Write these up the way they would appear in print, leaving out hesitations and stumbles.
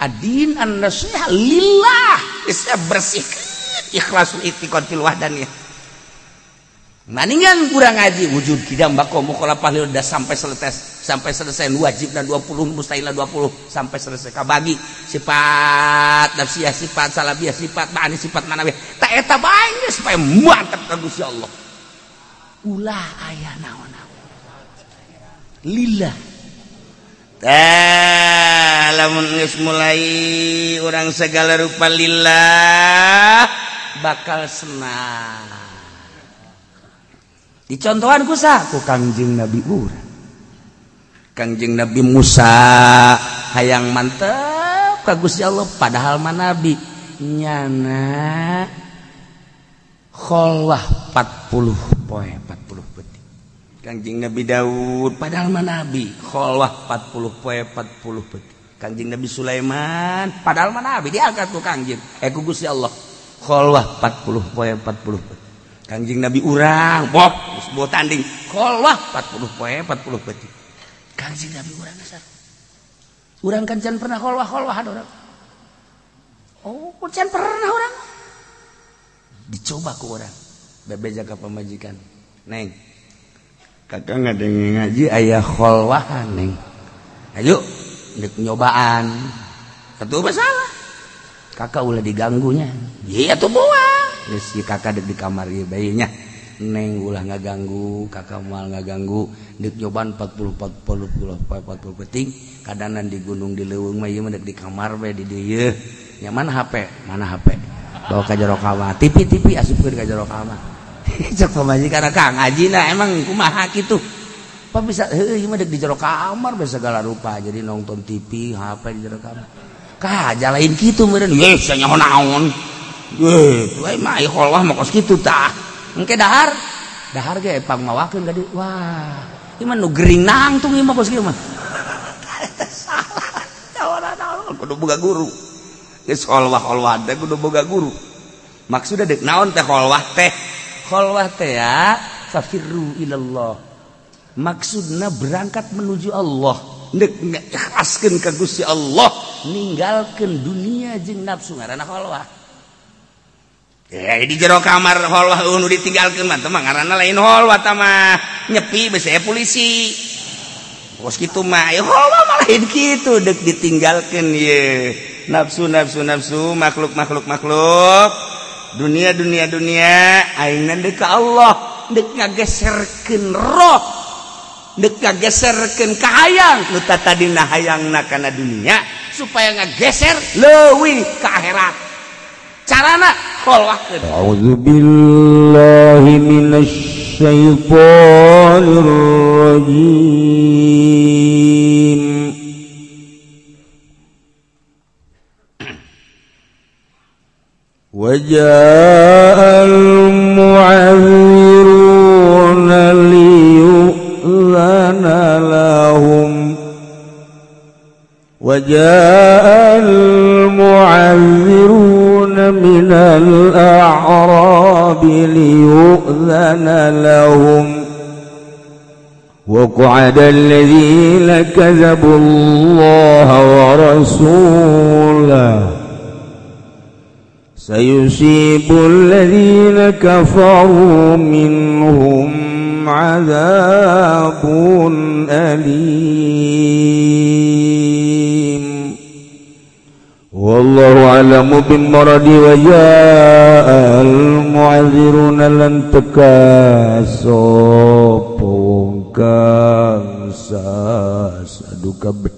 Adin an-nasiha lillah geus bersihkeun ikhlasul i'tiqad fil wahdaniyah. Maningan kurang ngaji wujud kidam bako mukhalafah lil udah sampai selesai wajibna 20 mustahilna 20 sampai selesai kabagi sifat nafsiyah sifat salabiyah sifat ma'ani sifat manawiyah ta eta bae geus supaya mantep ka Gusti Allah ulah aya naon-naon lillah tah lamun geus mulai urang segala rupa lillah bakal senang. Dicontohan ku sah ku Kangjeng Nabi urang. Kangjeng Nabi Musa hayang mantep ka Gusti Allah padahal mah nabi nyana kholwah 40 poe 40 peuting. Kangjeng Nabi Daud padahal mah nabi kholwah 40 poe 40 peuting. Kangjeng Nabi Sulaiman padahal mah nabi diangkat ku Kangjeng ku Gusti Allah kholwah 40 poe 40 peuting. Kangjeng Nabi urang bok geus bawa tanding kholwah 40 poe 40 peuting. Kangjeng Nabi urang geus urang kan can pernah kholwah-kholwah urang. Oh, can pernah urang. Dicoba ku urang. Bebeja ka pamajikan. Neng. Kakak ngadenge ngaji aya kholwahan, Neng. Ayo deuk nyobaan. Satu masalah. Kakak ulah diganggunya. Iya tuh buah. Geus si kakak dek di kamar ieu bae nya. Neng ulah ngaganggu, kakak moal ngaganggu. Deuk nyobaan 40 peuting, kadanan di gunung di leuweung mah ieu mah dek di kamar bae di dieu. Nya mana HP? Mana HP? Bawa ka jero kamar. TV asupkeun ka jero kamar. Cek pamajikan Kang Ajina emang kumaha kitu? Apa bisa heueuh ieu mah dek di jero kamar bae segala rupa. Jadi nonton TV, HP di jero kamar. Kah jalain kitu meureun. Ye sia nyaho naon. Weh, mah ieu kholwah mah kos kitu tah. Engke dahar ge pangmawakeun ka dieu. Wah, ieu mah nu gering nangtung ieu mah kos kieu mah. Eta salah. Naon kudu boga guru. Geus kholwah-kholwah teh kudu boga guru. Maksudna deuk naon teh kholwah teh? Kholwah teh ya fafirru ilallah. Maksudna berangkat menuju Allah. Deuk ngaikhlaskeun ka Gusti Allah, ninggalkeun dunia jeung nafsu ngaranna kholwah. Ya di jero kamar kholwah nu ditinggalkeun mah teh mah ngaranna lain kholwah tah mah nyepi besi polisi. Kos kitu mah ya kholwah mah lain kitu deuk ditinggalkeun ye. Nafsu nafsu nafsu makhluk makhluk makhluk dunia dunia dunia aingna deuk ka Allah deuk ngageserkeun roh deuk ngageserkeun kahayang nu tatadina hayangna kana dunia supaya ngageser leuwih ka akhirat. Carana kholwahkeun. A'udzu billahi minasy syaithanir rajim. Waja'al mu'adziruna liyu'dzana lahum waja'al mu'adziruna minal a'rabi liyu'dzana lahum وقعد الذين كذبوا الله ورسوله سيصيب الذين كفروا منهم عذاب أليم والله أعلم بالمرض وجاء المعذرون لن تكاسب kang sasadu kabeh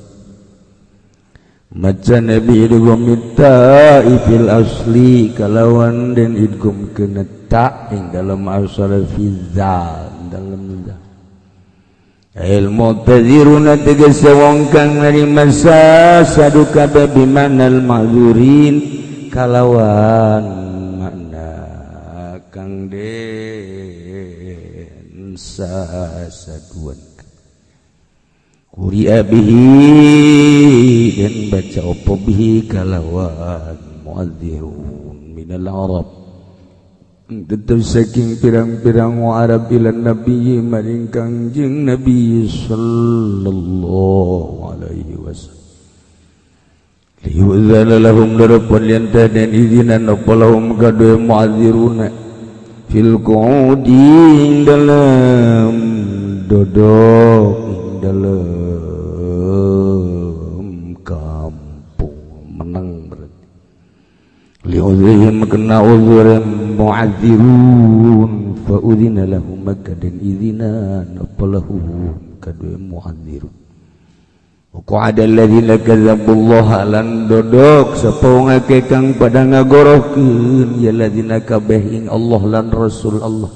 maca nabi idgham ta'i fil asli kalawan den idgham kena ta ing dalam asal fi zal dalam zal ilmu tadziruna tegese wong kang narima sasadu kabeh bimanal ma'zurin kalawan makna kang den sasaduan kuri'a bihi dan baca opo bihi kalawan muadzirun minal arab tetep saking pirang-pirang wa arab ila nabi maring kangjeng nabi sallallahu alaihi wasallam Liyudzana lahum darapun liantah dan izinan apa lahum kadue mu'adziruna fil qu'udi dalam dodok dalam kampung menang berarti li'udhihim kena udhuran mu'adzirun fa udzina lahum maka dan izinan apa lahum kadue mu'adzirun. Qa'ada alladzina kadzabullaha lan dodok sapa wong akeh kang pada ngagorohkeun ya alladzina kabeh ing Allah lan Rasul Allah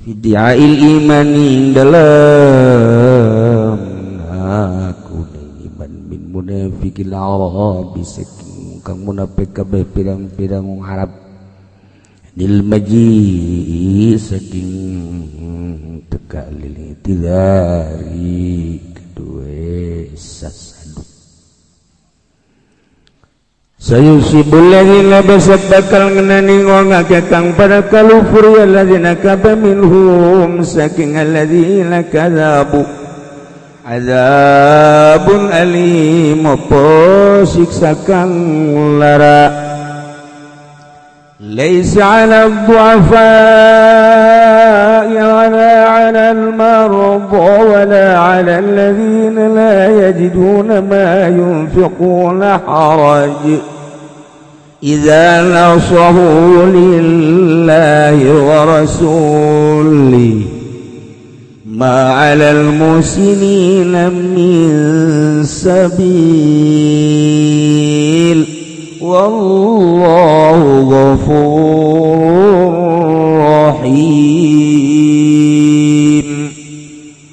fidi'ail imani dalam aku iman min munafiqil arab saking kang munafik kabeh pirang-pirang wong Arab lil maji saking teka lil tidari kedue sasadu sayusibul ladzina basat bakal ngenani wong akeh kang pada kalufur ya ladzina kabeh minhum saking alladzina kadzabu azabun alim apa siksa kang lara. ليس على الضعفاء ولا على المرضى ولا على الذين لا يجدون ما ينفقون حرج إذا نصحوا لله ورسوله ما على المحسنين من سبيل والله غفور رحيم.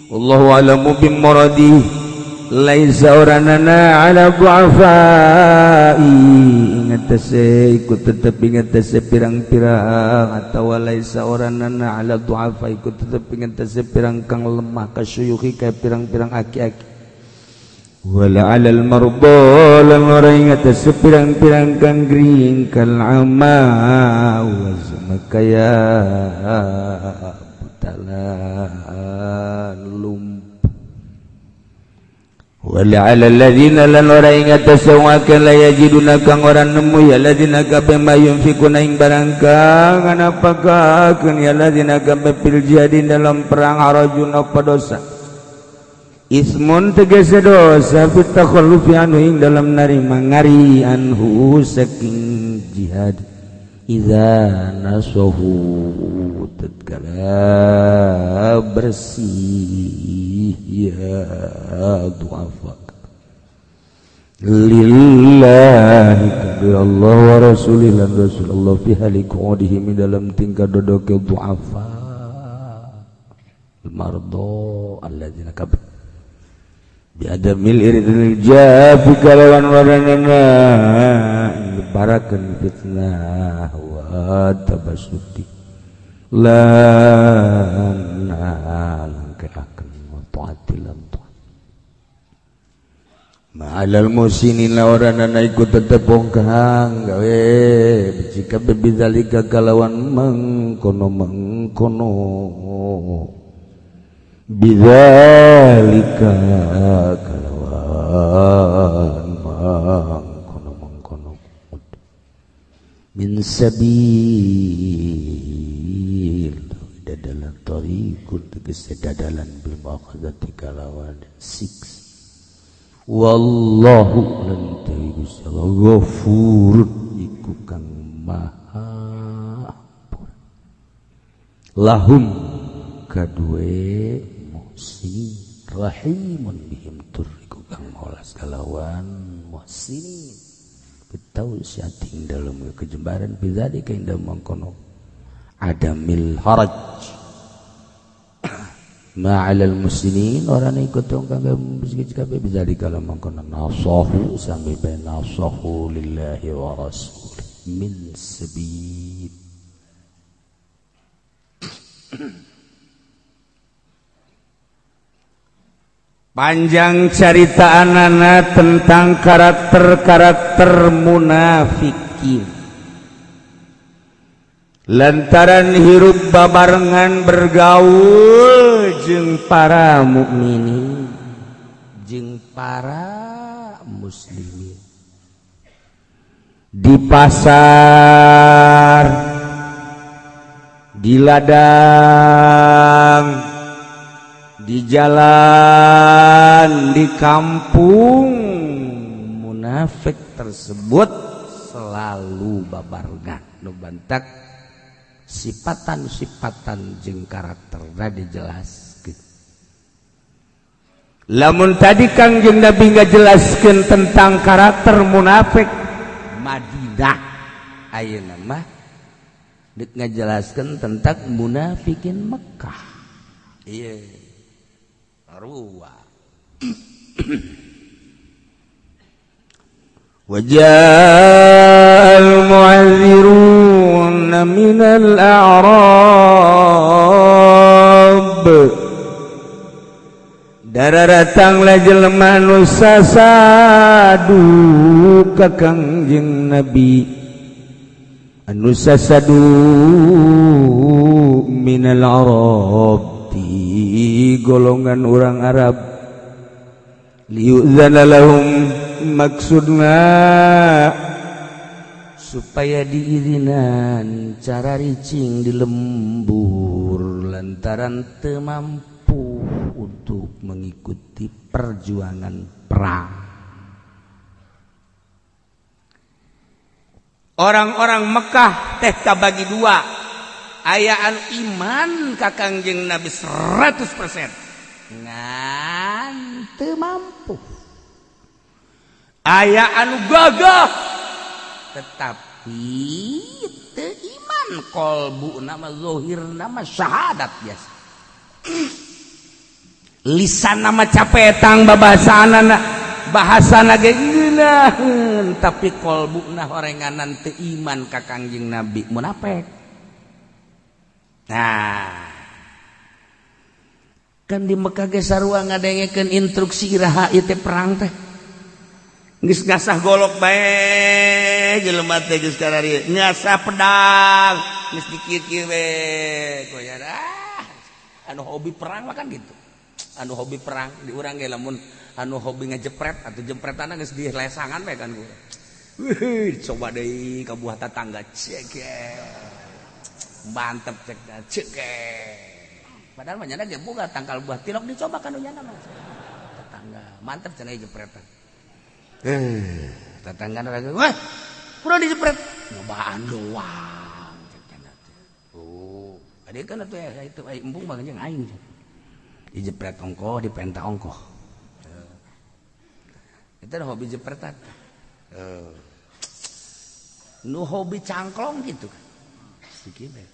والله أعلم بمراده ليس oranana ala du'afai ingatase ikut tetep ingatase pirang-pirang atawa laisa oranana ala du'afa ikut tetep ingatase pirang kang lemah kasyuyuhi kaya pirang-pirang aki-aki wala alal marda lan ora ingatase pirang-pirang kang gering kal ama wa zamakaya butalan lump wala alal ladzina lan ora ingatase wong akeh la yajiduna kang ora nemu ya ladzina kabeh mayunfikuna ing barang kang anapakakeun ya ladzina kabeh fil jihadin dalam perang harajun apa dosa ismun tegese dosa fit takhallufi anhu ing dalam narima ngari anhu saking jihad idza nasahu tatkala bersih ya du'afa lillahi kabbi Allah wa rasulih lan rasulullah fi haliqudihim dalam tingkah dodoke du'afa mardo alladzina kabbi biadamil iridil jafi kalawan waranana barakan fitnah wa tabasuti lan langkeaken wa taati lan taat ma'alal musinin lawaranana ikut tetep bongkang gawe jika bidzalika kalawan mengkono mengkono bidzalika kalawan mangkono mangkono min sabil dadalan tariqun tegese dadalan bil muakhadzati kalawan six wallahu lan Gusti Allah ghafurun iku kang maha ampun lahum kadue muhsinin rahimun bihim tur iku kang maolas kalawan muhsinin bitau syating dalam kejembaran bidzalika ing dalem mangkono adamil haraj ma'alal muslimin orang ikut wong kang miskin kabeh bidzalika lamun mangkono nasahu sampe ben nasahu lillahi wa rasul min sabil. Panjang carita anana tentang karakter-karakter munafikin. Lantaran hirup babarengan bergaul jeung para mukminin, jeung para muslimin. Di pasar, di ladang, di jalan, di kampung, munafik tersebut selalu babarengan. Nu bantak sipatan-sipatan jeung karakterna dijelaskeun. Lamun tadi Kangjeng Nabi ngajelaskeun tentang karakter munafik Madinah, ayeuna mah deuk ngajelaskeun tentang munafikin Mekah. Ieu sarua. Waja'al mu'adziruna minal a'rab. Dararatanglah jelema nu sasadu ka Kangjeng Nabi, anu sasadu minal arab, ti golongan urang Arab. Liyu'dzana lahum, maksudna supaya diizinan cara ricing di lembur lantaran teu mampu untuk mengikuti perjuangan perang. Orang-orang Mekah teh kabagi dua, aya anu iman ka Kangjeng Nabi 100% ngan teu mampu, aya anu gagah tetapi teu iman kolbu nama zahir nama syahadat biasa. Lisan nama capetang babasanana bahasana ge ngeunaheun tapi kolbuna horenganan teu iman ka Kangjeng Nabi, munafik. Nah, kan di Mekah ge sarua ngadengekeun instruksi iraha ieu teh perang teh. Geus ngasah golok bae jelema teh geus kararieu, ngasah pedang geus dikieu-kieu we. Koyar ah, anu hobi perang mah kan gitu. Anu hobi perang di urang ge lamun anu hobi ngejepret atau jempretan geus dilesangan we kan urang. Wih, coba deui ka buah tatangga cek. Mantep cek cek. Padahal mah nyana ge boga tangkal buah tilok dicoba kan nyana mah. Tetangga mantep cenah jepretan. Tetangga raga, wah, kurang dijepret. Nyobaan doang cek cenah teh. Oh, ade kan atuh ya itu embung mah jeung aing. Dijepret ongkoh, dipenta ongkoh. Itu hobi jepretan. Nu hobi cangklong gitu kan. Sedikit bae.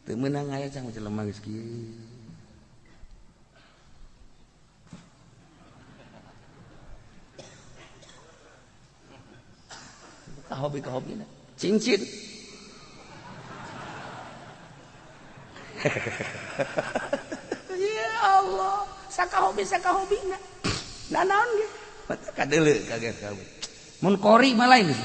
Teu meunang aya cang jelema geus kieu. Ka hobi ka hobina. Cincin. Ya Allah, saka hobi saka hobina. Nah naon ge? Batak kadeuleu kaget kabeh. Mun kori mah lain geus.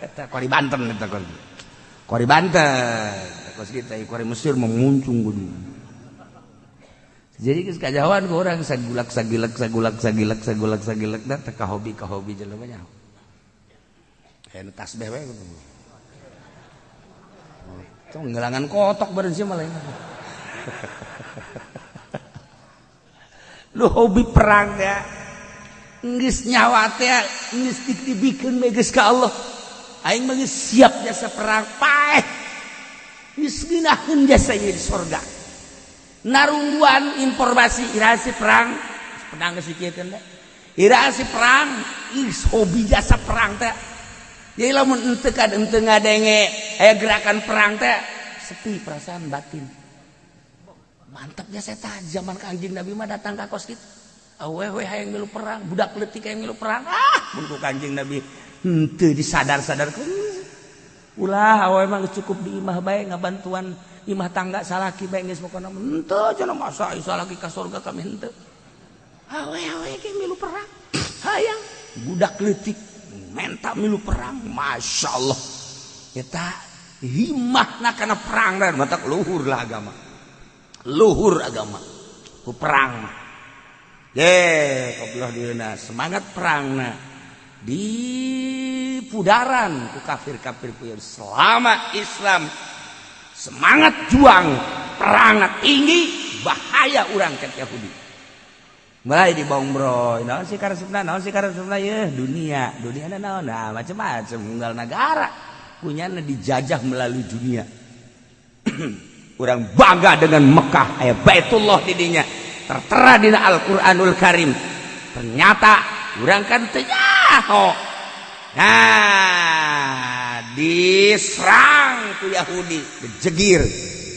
Eta kori Banten eta kori. Kori Banten. Kos kita kori Mesir memuncung geuning. Jadi geus kajawan ku urang sagulak sagilek sagulak sagilek sagulak sagilek da teh ka hobi jelema nya. Anu tasbih we gitu. Itu ngelangan kotok bareng sih malah. Lu hobi perang ya. Geus nyawa teh geus dibikeun we geus ka Allah. Aing mah geus siap jasa perang paeh. Geus ngeunaheun jasa ieu di sorga. Narungguan informasi iraha si perang, pedang geus dikiekeun teh. Iraha si perang, geus hobi jasa perang teh. Jadi lamun henteu kad henteu ngadenge aya gerakan perang teh sepi perasaan batin. Mantapnya saya zaman Kangjeng Nabi mah datang ka kos kitu. Awewe hayang milu perang, budak leutik hayang milu perang. Ah, mun ku Kangjeng Nabi henteu disadar-sadarkeun. Ulah awewe mah geus cukup di imah bae ngabantuan imah tangga salaki bae geus pokona henteu cenah masa salaki ka surga kami henteu. Awewe ge milu perang. Hayang budak leutik menta milu perang, masya Allah. Eta himahna kana perang dan matak luhur lah agama. Luhur agama ku perang. Ye, goblok dieuna semangat perangna di pudaran ku kafir-kafir ku selama Islam semangat juang perang tinggi bahaya urang ke Yahudi. Mulai dibong bro, naon sih karesepna, naon sih karesepna yeuh dunia, dunia naon, nah macam-macam unggal nagara punyana dijajah melalui dunia. Urang bangga dengan Mekah, aya Baitullah di dinya, tertera dina Al-Qur'anul Karim. Ternyata urang kan teu nyaho. Nah, diserang ku Yahudi, dejegir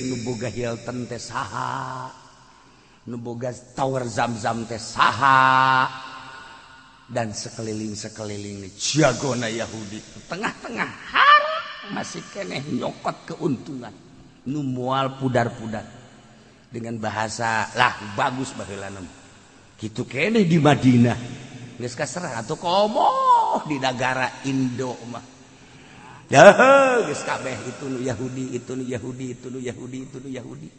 nu boga Hilton teh saha? Nu boga Tower Zam-Zam teh saha? Dan sekeliling-sekeliling jagona Yahudi tengah-tengah haram masih keneh nyokot keuntungan nu moal pudar-pudar dengan bahasa lah bagus baheulana kitu keneh di Madinah geus kaserah atuh komo di negara Indo mah dah geus kabeh itu nu Yahudi itu nu Yahudi itu nu Yahudi itu nu Yahudi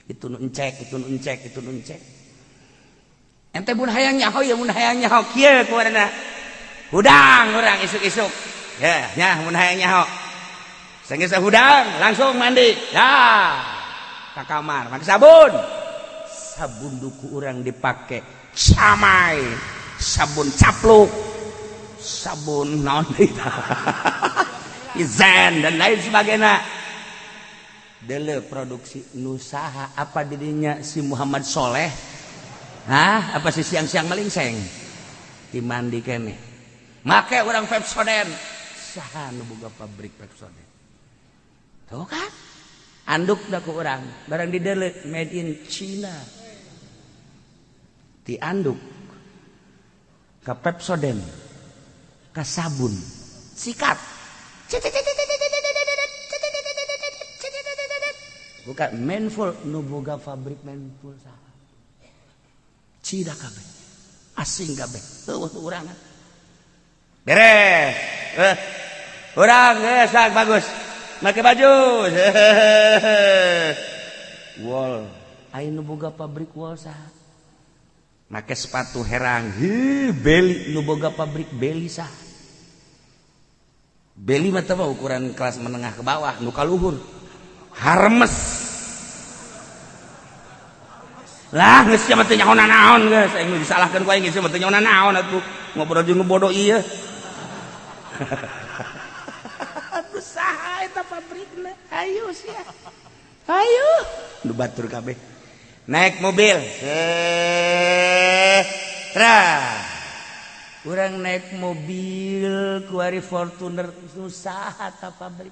itu nu encek itu nu encek itu nu encek ente mun hayang nyaho ya mun hayang nyaho kieu kumarana hudang urang isuk-isuk ya nya mun hayang nyaho sanggeus hudang langsung mandi ya ka kamar make sabun sabun duku urang dipake camai sabun capluk sabun naon deui Izen dan lain sebagainya. Dele produksi nusaha apa dirinya si Muhammad Soleh? Hah? Apa si siang-siang melingseng? Dimandi kene. Make urang Pepsodent. Saha nu boga pabrik Pepsodent? Tuh kan? Anduk da ku urang, barang di dele made in China. Di anduk ka Pepsodent, ka sabun, sikat. Bukan Menful nu boga pabrik Menful saha Cina kabeh asing kabeh eueuh urangan beres urang geus bagus make baju wol aya nu boga pabrik wol saha make sepatu herang heuh beli nu boga pabrik beli saha beli mah teh ukuran kelas menengah ke bawah nu kaluhur harmes lah geus sia mah teu nyaho naon geus aing nu disalahkeun ku aing geus mah teu nyaho naon atuh ngobrol jeung nu bodoh ieu aduh saha eta pabrikna ayo sia ayo nu batur kabeh naik mobil tra urang naik mobil kuari Fortuner nu saha ta pabrik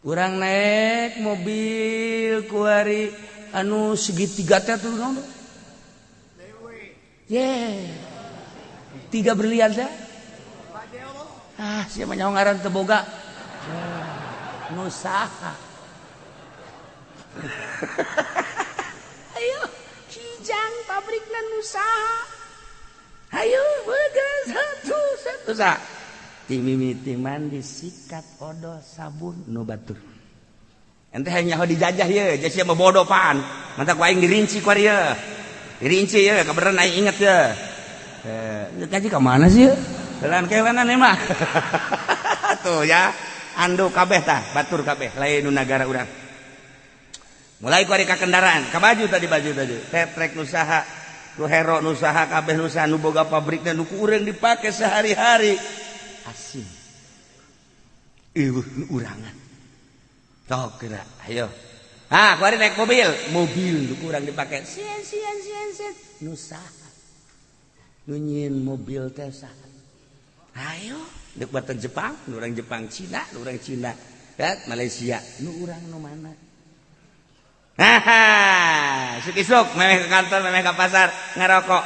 urang naik mobil kuari anu segitiga teh tuh naon ye tiga berlian teh ah sia mah nyaho ngaran teu boga nu saha ayo kijang pabrikna nu saha ayo bagas satu satu sa timimiti mandi sikat odol sabun nu batur ente hayang nyaho dijajah ye sia mah bodoh pan mantap ku aing dirinci ku ari ye dirinci ye kabeneran aing inget ye ngaji ka mana sih ye helaan kelenan mah tuh ya anduk kabeh tah batur kabeh lain nu nagara urang mulai ku ari ka kendaraan ka baju tadi tetrek nu saha nu hero nu saha kabeh nu saha nu boga pabrikna nu ku urang dipake sehari-hari asing eueuh nu urangan tok geura ayo ha ku ari naik mobil mobil nu ku urang dipake sieun sieun sieun sieun nu saha nu nyieun mobil teh saha ayo deuk batan Jepang nu urang Jepang Cina nu urang Cina ya Malaysia nu urang nu mana haha isuk-isuk memeh ke kantor memeh ke pasar ngerokok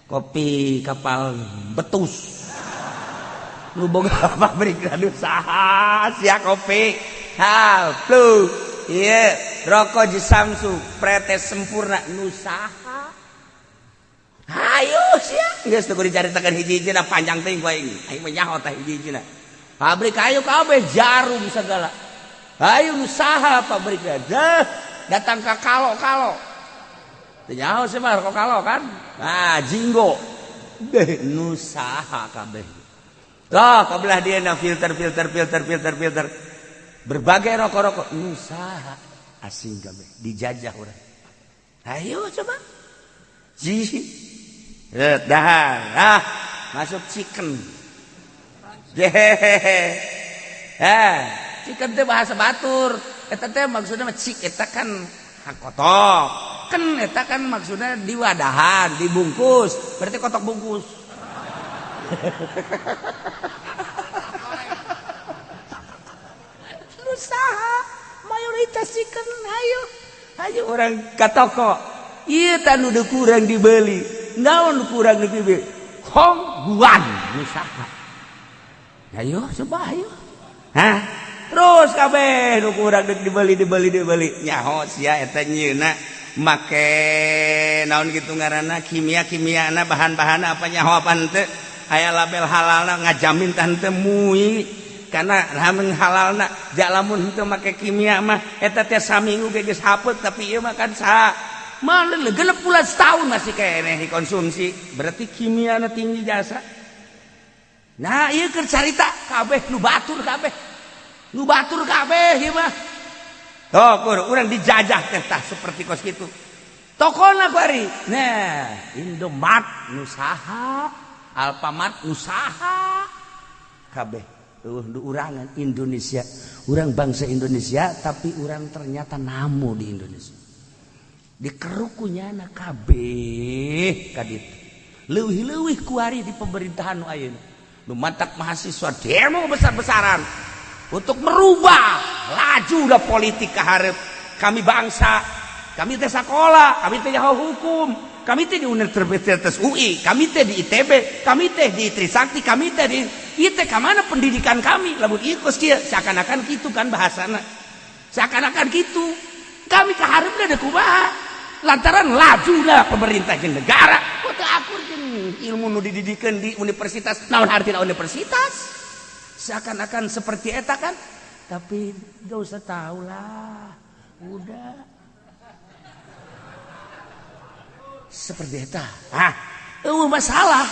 kopi kapal betus nu boga pabrik anu saha sia kopi ha flu ieu rokok di Samsu pretes sempurna nu saha ayo sia geus teu dicaritakeun hiji-hijina panjang teuing ku aing aing mah nyaho tah hiji-hijina Pabrik ayo kabeh jarum segala. Ayo usaha pabrik aja datang ke kalo-kalo. Teu nyaho sih mah kalo kan. Nah, jinggo. Deh nu saha kabeh. Tah kabelah dia na filter filter filter filter filter. Berbagai rokok-rokok nu saha asing kabeh dijajah urang. Ayo coba. Ji. Dahar. Ah, masuk chicken. Dehehehe. Eh, chicken teh bahasa batur. Eta teh maksudnya cik eta kan kotok. Kan eta kan maksudnya diwadahan, dibungkus. Berarti kotok bungkus. Lu saha mayoritas chicken ayo. Ayo orang ka toko. Ieu tah nu kurang dibeli. Naon nu kurang dibeli? Hong Guan nu saha. Ayo coba ayo. Hah? Terus kabeh nu kurang dibeli dibeli dibeli. Nyaho sia eta nyieuna make naon kitu ngaranna kimia-kimiana bahan-bahanna apa nyaho apa henteu. Aya label halalna ngajamin tah henteu mui. Karena lamun halalna ja lamun henteu make kimia mah eta teh saminggu ge geus hapeut tapi ieu mah kan saha. Mah genep bulan setahun masih keneh dikonsumsi. Berarti kimiana tinggi jasa. Nah, ieu keur carita kabeh nu batur kabeh. Nu batur kabeh ieu mah. Tuh, kur urang dijajah teh tah seperti kos kitu. Tokona kuari. Nah, Indomart nu saha, Alfamart nu saha. Kabeh eueuh nu urangan Indonesia. Urang bangsa Indonesia tapi urang ternyata namu di Indonesia. Dikeruk ku nyana kabeh ka ditu. Leuwih-leuwih kuari di pemerintahan nu ayeuna. Nu mantak mahasiswa demo besar-besaran untuk merubah laju dah politik kaharep. Kami bangsa, kami teh sakola, kami teh nyaho hukum, kami teh di Universitas UI, kami teh di ITB, kami teh di Trisakti, kami teh di IT. Kamana pendidikan kami? Lamun ieu kos kieu seakan-akan kitu kan bahasana. Seakan-akan kitu. Kami kaharepna deuk kumaha? Lantaran laju lah pemerintah jeung negara. Kok teu akur jeung ilmu nu dididikeun di universitas? Naon artina universitas? Seakan-akan seperti eta kan? Tapi gak usah tahu lah. Udah. Seperti eta. Ah, eueuh masalah.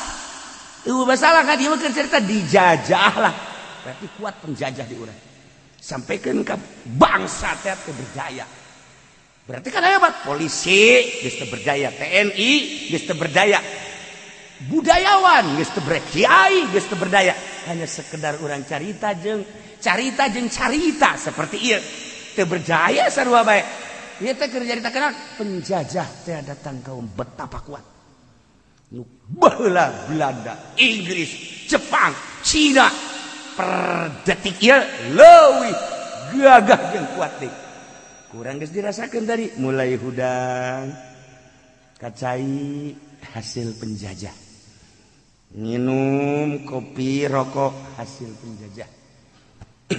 Eueuh masalah kan ieu keur cerita dijajah lah. Berarti kuat penjajah di urang. Sampaikan ke bangsa teh teu berdaya. Berarti kan hebat. Polisi geus teu berdaya, TNI geus teu berdaya, budayawan geus teu berdaya, kiai geus teu berdaya. Hanya sekedar urang carita jeung carita jeung carita seperti ieu. Teu berdaya sarua bae. Ieu teh keur caritakeun penjajah teh datang kaum betapa kuat. Nu baheula Belanda, Inggris, Jepang, Cina per detik ieu leuwih gagah jeung kuat deui. Kurang geus dirasakeun tadi mulai hudang kacai hasil penjajah, minum kopi rokok hasil penjajah,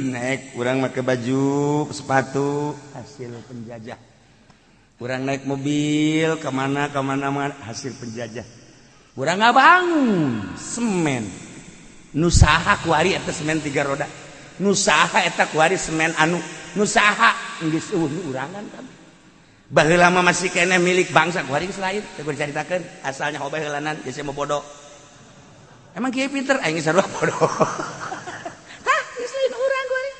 naik urang make baju sepatu hasil penjajah, urang naik mobil kemana kemana mana hasil penjajah, urang ngabangun semen nu saha kuari eta semen 3 roda, nu saha eta kuari semen anu nu saha geus eueuh nu urangan kabeh. Baheula mah masih keneh milik bangsa kuari geus lain teu dicaritakeun asalnya hoba heulanan geus mau bodoh. Emang kiai pinter aing geus sarua bodoh. Tah geus lain urang kuari.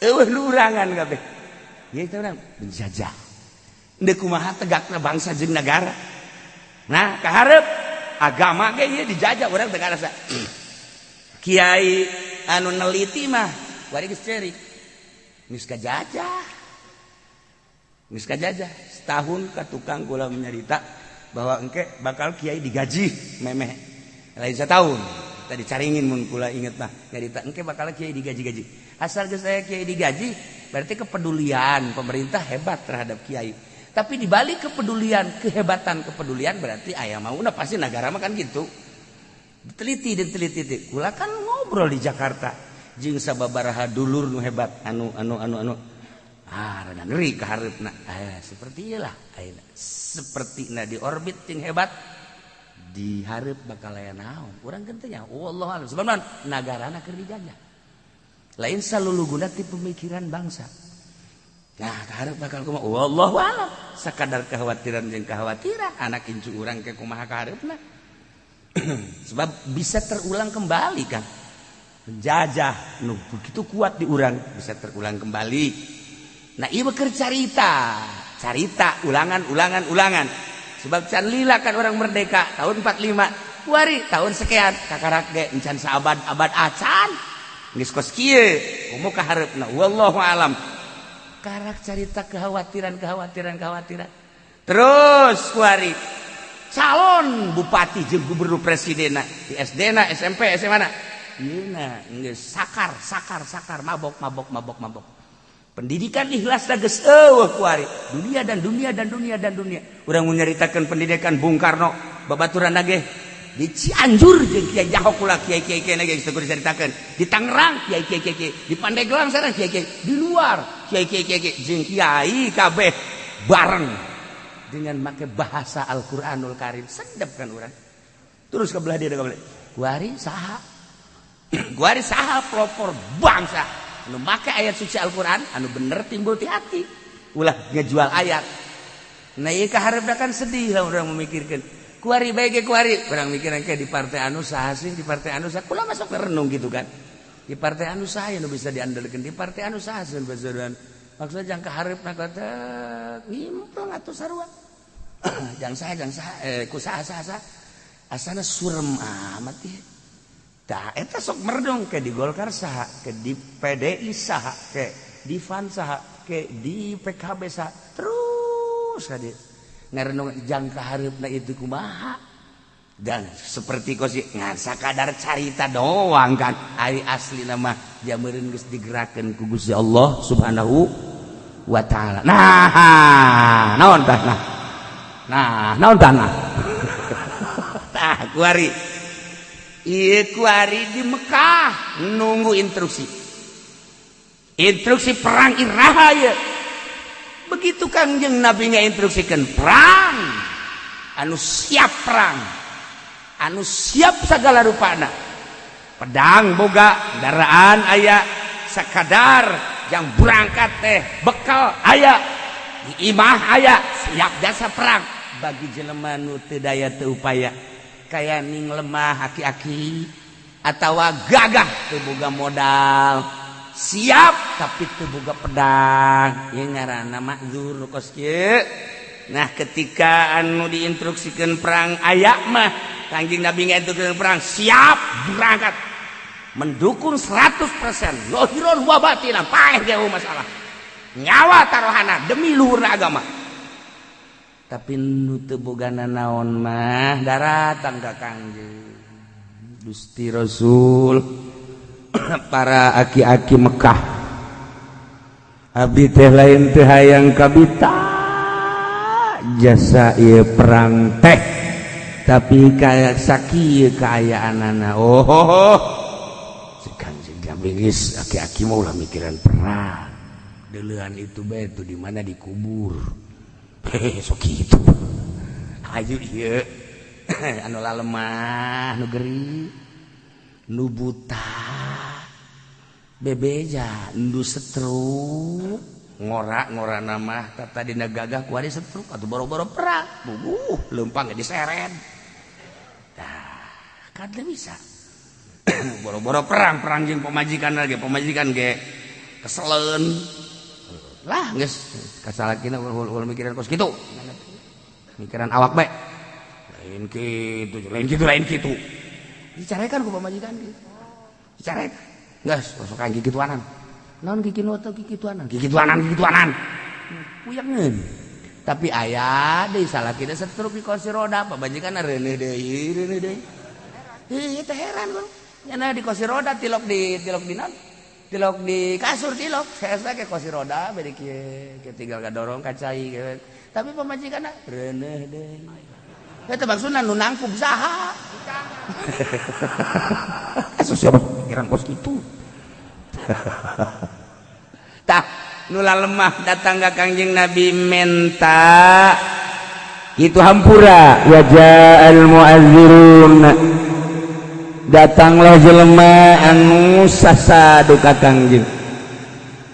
Eueuh nu urangan kabeh. Ieu teh urang penjajah. Deuk kumaha tegakna bangsa jeung negara. Nah, kaharep agama ge ieu dijajah urang teu karasa. Kiai anu neliti mah kuari geus ceurik. Geus kajajah. Geus kajajah. Setahun ka tukang kula menyarita bahwa engke bakal kiai digaji memeh. Lain setahun. Tadi caringin mun kula inget mah nyarita engke bakal kiai digaji-gaji. Asal geus aya kiai digaji berarti kepedulian pemerintah hebat terhadap kiai. Tapi dibalik kepedulian, kehebatan kepedulian berarti aya mauna pasti negara mah kan gitu. Diteliti diteliti. Kula kan ngobrol di Jakarta jeung sababaraha dulur nu hebat anu anu anu anu ah rada ngeri kahareupna. Seperti ieu lah ayeuna. Sepertina di orbit jeung hebat dihareup bakal aya naon. Urang kan teh nya wallahu a'lam. Sebab nagarana keur dijajah. Lain saluluguna ti pemikiran bangsa. Nah, kaharep bakal kumaha? Wallahu a'lam. Sakadar kekhawatiran jeung kekhawatiran anak incu urang ke kumaha kaharepna. Sebab bisa terulang kembali kan. Penjajah nu begitu kuat di urang bisa terulang kembali. Nah, ieu keur carita, carita ulangan ulangan ulangan. Sebab can lila kan orang merdeka tahun 45, kuari tahun sekian kakarak ge encan saabad-abad acan. Geus kos kieu, komo kaharepna wallahu a'lam. Karak carita kekhawatiran kekhawatiran kekhawatiran. Terus kuari calon bupati jeung gubernur presidenna di SD na SMP SMA na. Ieu na geus sakar sakar sakar mabok mabok mabok mabok. Pendidikan ikhlas geus eueuh kuari. Dunia dan dunia dan dunia dan dunia. Urang mun nyaritakeun pendidikan Bung Karno babaturan ge di Cianjur jeung Kiai Jahok kula kiai kiai kiai geus teu dicaritakeun. Di Tangerang kiai kiai kiai, di Pandeglang sareng kiai kiai, di luar kiai kiai kiai jeung kiai kabeh bareng dengan make bahasa Al-Qur'anul Karim. Sedep kan urang. Terus ke belah dia ke belah. Kuari saha? Kuari saha pelopor bangsa anu make ayat suci Al-Qur'an anu bener timbul ti hati. Ulah ngejual ayat. Nah ieu kaharepna kan sedih lah urang memikirkeun. Kuari bae ge kuari, urang mikiran ke di partai anu saha sih, di partai anu saha. Kula masuk renung gitu kan. Di partai anu saha nu bisa diandalkeun, di partai anu saha sih bisa diandalkeun. Maksudnya jang kaharepna kata ngimpleng atuh sarua. Jang saha ku saha saha saha. Asana surem amat ieu. Tah eta sok merdong ke di Golkar saha, ke di PDI saha, ke di FAN saha, ke di PKB saha. Terus ka dieu ngarenung jang kahareupna itu kumaha. Dan seperti kosi ngan sakadar carita doang kan. Ari asli nama jameureun geus digerakeun ku Gusti Allah Subhanahu wa taala. Nah, naon tah nah. Nah, naon tah nah. Tah kuari. Ieu kuari di Mekah nunggu instruksi. Instruksi perang iraha ieu. Begitu Kangjeng Nabi ngainstruksikeun perang, anu siap perang, anu siap segala rupana. Pedang boga, kendaraan aya, sakadar yang berangkat teh bekal aya, di imah aya, siap jasa perang bagi jelema nu teu daya teu upaya. Kaya ning lemah aki-aki atawa gagah teu boga modal, siap tapi teu boga pedang, ieu ngaranna makzur nu kos kieu. Nah, ketika anu diinstruksikeun perang aya mah Kangjeng Nabi ngainstruksikeun perang, siap berangkat mendukung 100% zahiron wa batinan, paeh jauh masalah nyawa taruhana demi luhurna agama. Tapi nu teu boga nanaon mah daratang ka Kangjeng Gusti Rasul. Para aki-aki Mekah, abdi teh lain teh hayang kabita jasa ieu perang teh, tapi kaya sakieu kaayaanana. Oh, si Kangjeng Nabi geus aki-aki mah ulah mikiran perang, deuleuan itu bae tuh di mana dikubur. Hehe, sok kitu. Ayo ieu anu lalemah, nu gering, nu buta, bebeja, nu setruk, ngora-ngora nama tata dina gagah kuari setruk atuh boro-boro perang, bubuh leumpang ge diseret. Tah, kan teu bisa. Boro-boro perang, perang jeung pamajikan lagi, pamajikan ge keseleun. Lah geus kasalakina ulah mikiran kos kitu. Mikiran awak bae. Lain kitu, lain kitu, lain kitu. Dicarekan ku pamajikan ge. Dicarek. Geus sok ka kikituanan. Naon kikituanan, kikituanan, kikituanan, kikituanan. Puyangeun. Tapi aya deui salakina setruk di kursi roda, pamajikan reuneuh deui, reuneuh deui. Heuh, teh heran gua. Nyana di kursi roda tilok di naon? Tilok di kasur tilok, saya ke kursi roda bari kieu, tinggal kadorong ka cai kieu. Tapi pamajikanna reuneuh deui. Eta maksudna nu nangkub saha? Asuh siapa pikiran kos kitu. Tah, nu lemah datang ka Kangjeng Nabi menta itu hampura waja'al mu'azzirun. Datanglah jelema anu sasadu ka Kangjeng.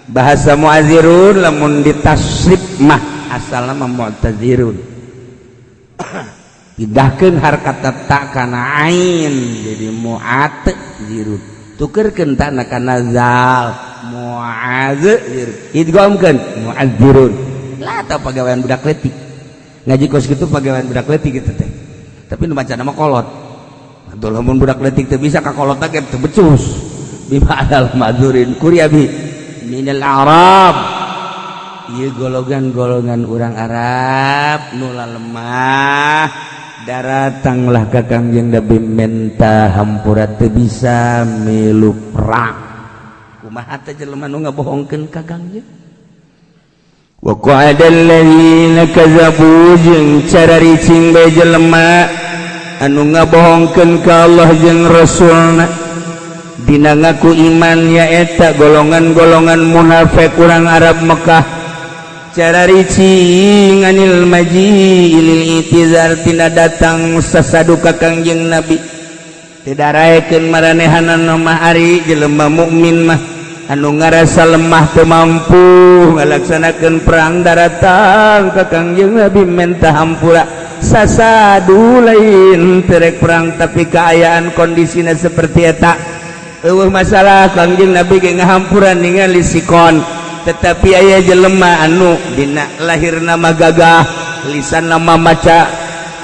Bahasa mu'azirun lamun ditasrif mah asalna mah mu'tazirun. Pindahkeun harkat ta kana ain jadi mu'atazirun. Tukerkeun ta na kana zal mu'azir. Idghamkeun mu'azirun. Lah tah pagawean budak leutik. Ngaji kos kitu pagawean budak leutik kitu teh. Tapi nu maca mah kolot. Atuh lamun budak leutik teu bisa ka kolot ge teu becus. Bima adal madzurin kuriabi minal arab. Ieu golongan-golongan urang Arab nu lemah daratanglah ka Kangjeng Nabi menta hampura teu bisa milu perang. Kumaha teh jelema nu ngabohongkeun ka Kangjeng? Wa qa'ada alladzina kadzabu jeung cararicing bae jelema anu ngabohongkeun ka Allah jeung Rasulna. Dina ngaku iman nyaeta golongan-golongan munafik urang Arab Mekah. Cararicing anil maji lil itizar tina datang sasadu ka Kangjeng Nabi. Teu daraekeun maranehanana mah ari jelema mukmin mah anu ngarasa lemah teu mampu ngalaksanakeun perang daratang ka Kangjeng Nabi menta hampura. Sasadu lain terek perang tapi keayaan kondisina seperti eta. Eueuh masalah Kangjeng Nabi ge ngahampuran ningali sikon. Tetapi aya jelema anu dina lahir nama gagah lisan nama maca